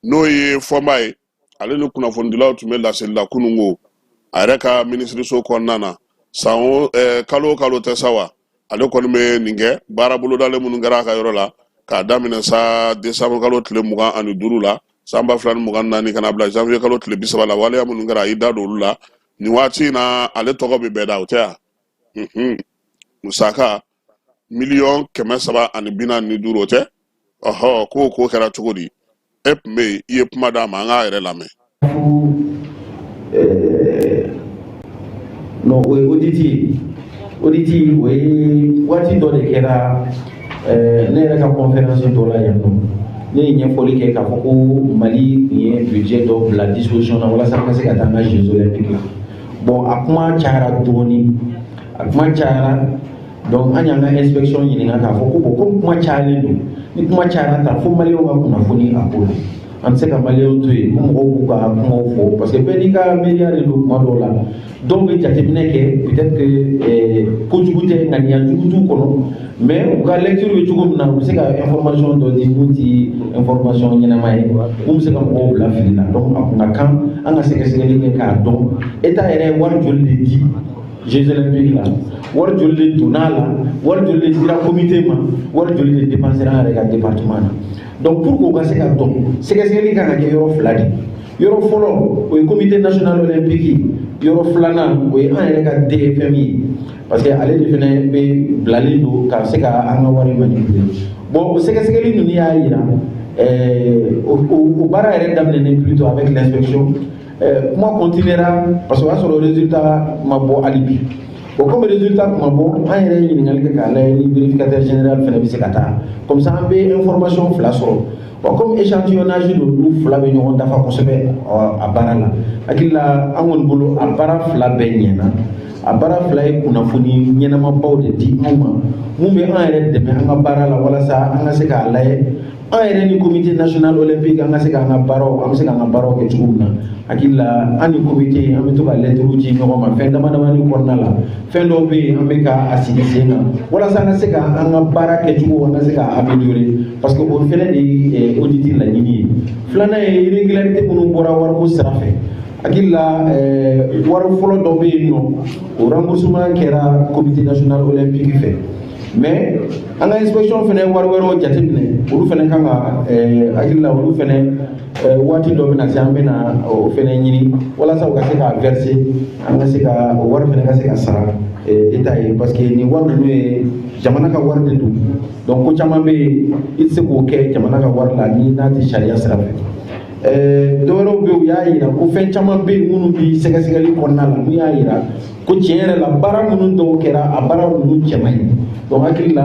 n'o ye Fɔnba ye, ale ni kunnafonidilaw tun bɛ laseli la kununko a yɛrɛ ka minisiriso kɔnɔna na. San o kalo o kalo tɛ sa wa, ale kɔni bɛ nin kɛ. Baara bolodalen minnu kɛra a ka yɔrɔ la k'a daminɛ sa desanburu kalo tile 25 la san 2024 ka na bila janvier kalo tile 30 la, waleya minnu kɛra, a y'i da don olu la. Nin waati in na, ale tɔgɔ bɛ bɛɛ da, o tɛ yan? Musaka 345 miliyɔn, o tɛ? Ɔhɔ, k'o ko kɛra cogo di? E tun bɛ yen, i ye kuma d'a ma, an k'a yɛrɛ lamɛn. Non, o ye audit ye. Audit, o ye waati dɔ de kɛra. Ne yɛrɛ ka conférence dɔ la yan nɔ, ne ye ɲɛfɔli kɛ k'a fɔ ko Mali tun ye budget dɔ bila disposition na walasa an ka se ka taa an ka Jeux olympiques la. Bon, a kuma cayara dɔɔni, a kuma cayara. Donc an y'an ka inspection ɲininka k'a fɔ ko bon, komi kuma cayalen don, ni kuma cayara tan, fo maliyɛnw ka kunnafoni a ko la. An tɛ se ka maliyɛnw to yen ko mɔgɔw k'u ka kumaw fɔ, parce que bɛɛ n'i ka miiriya de don. Kuma dɔw la, dɔw bɛ jateminɛ kɛ, peut-être que kojugu tɛ, ŋaniya jugu t'u kɔnɔ, mais u ka lecture bɛ cogo min na, u bɛ se ka information dɔ di mun ti information ɲɛnama ye, mun bɛ se ka mɔgɔw bila fili la. Donc a kun ka kan an ka sɛgɛsɛgɛli kɛ k'a dɔn État yɛrɛ ye wari joli de di Jeux olympiques la, wari joli de donna a la, wari joli de dira comité ma, wari joli de dépensera an yɛrɛ ka département na. Donc pour k'o ka se ka dɔn, sɛgɛsɛgɛli kan ka kɛ yɔrɔ fila de. Yɔrɔ fɔlɔ, o ye Comité national olympique ye. Yɔrɔ filanan, o ye an yɛrɛ ka DFM ye, parce que ale de fɛnɛ bɛ bilalen don ka se ka an ka wari manipuler. Bon, o sɛgɛsɛgɛli ninnu y'a yira, o baara yɛrɛ daminɛnen plutôt avec l'inspection, kuma continuera, parce que o y'a sɔrɔ résultat ma bɔ hali bi. Bon, comme résultat kuma bɔ, an yɛrɛ ye ɲininkali kɛ k'a lajɛ ni vérificateur général fɛnɛ bɛ se ka taa, comme ça an bɛ information fila sɔrɔ. Bon, comme échantillonnage don, olu fila bɛ ɲɔgɔn dafa kosɛbɛ a baara la. Hakili la, an kɔni bolo, a baara fila bɛɛ ɲɛna. A baara fila ye kunnafoni ɲɛnamabaw de di anw ma, mun bɛ an yɛrɛ dɛmɛ an ka baara la, walasa an ka se k'a lajɛ an yɛrɛ ni Comité national olympique, an ka se k'an ka baaraw, an bɛ se k'an ka baaraw kɛ cogo min na. Hakili la, an ni comité, an bɛ to ka lɛtiriw ci ɲɔgɔn ma fɛn dama damani kɔnɔna la. Fɛn dɔw bɛ yen, an bɛ ka a sigi sen kan walasa an ka se ka an ka baara kɛcogo, an ka se ka améliorer, parce que o fɛnɛ de ye audit laɲini ye. Filanan ye irrégularité minnu bɔra wariko sira fɛ. Hakili la, wari fɔlɔ dɔ bɛ yen nɔ, o remboursement kɛra Comité national olympique fɛ, mais an ka inspection fɛnɛ wari wɛrɛw jateminɛ, olu fɛnɛ kan ka, hakili la, olu fɛnɛ, waati dɔ bɛna se, an bɛna o fɛnɛ ɲini walasa u ka se k'a verser, an ka se ka o wari fɛnɛ ka se ka sara État ye, parce que nin wari ninnu ye jamana ka wari de don. Donc ko caman bɛ yen, i tɛ se k'o kɛ jamana ka wari la ni n'a tɛ sariya sira fɛ. Dɔwɛrɛw bɛ yen, u y'a yira ko fɛn caman bɛ yen minnu bɛ sɛgɛsɛgɛli kɔnɔna la, mun y'a yira ko tiɲɛ yɛrɛ la, baara minnu dɔw kɛra, a baara ninnu cɛ man ɲi. Donc hakili la,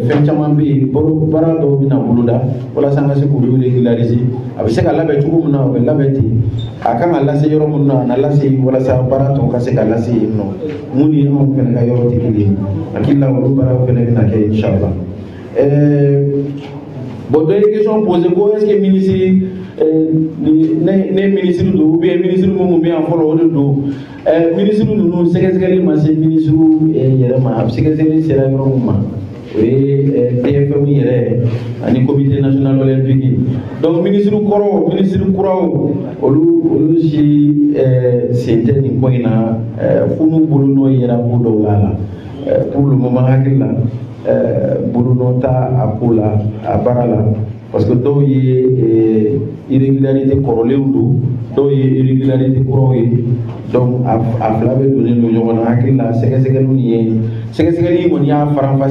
fɛn caman bɛ yen, baara dɔw bɛna boloda walasa an ka se k'olu régulariser. A bɛ se ka labɛn cogo min na, o bɛ labɛn ten. A kan ka lase yɔrɔ minnu na, a na lase, walasa baara tɔw ka se ka lase yen nɔ, mun ni anw fɛnɛ ka yɔrɔ tɛ kelen ye. Hakili la, olu baaraw fɛnɛ bɛna kɛ, inchallah. Bon, dɔ ye question posé ko est ce que ministre, ne ministre don ou bien ministre minnu bɛ yan fɔlɔ, o de don? Ministre ninnu, sɛgɛsɛgɛli ma se ministre yɛrɛ ma. A sɛgɛsɛgɛli sera yɔrɔ min ma, o ye DFM yɛrɛ ani Comité national olympique. Donc ministre kɔrɔw, ministre kuraw, olu si sen tɛ nin ko in na, fo n'u bolo n'o yera ko dɔw la. Pour le moment, hakili la, bolonɔ t'a a ko la, a baara la, parce que dɔw ye irrégularité kɔrɔlenw don, dɔw ye irrégularité kuraw ye. Donc a fila bɛɛ donnen don ɲɔgɔn na. Hakili la, sɛgɛsɛgɛliw ye, sɛgɛsɛgɛli kɔni y'a faranfasi.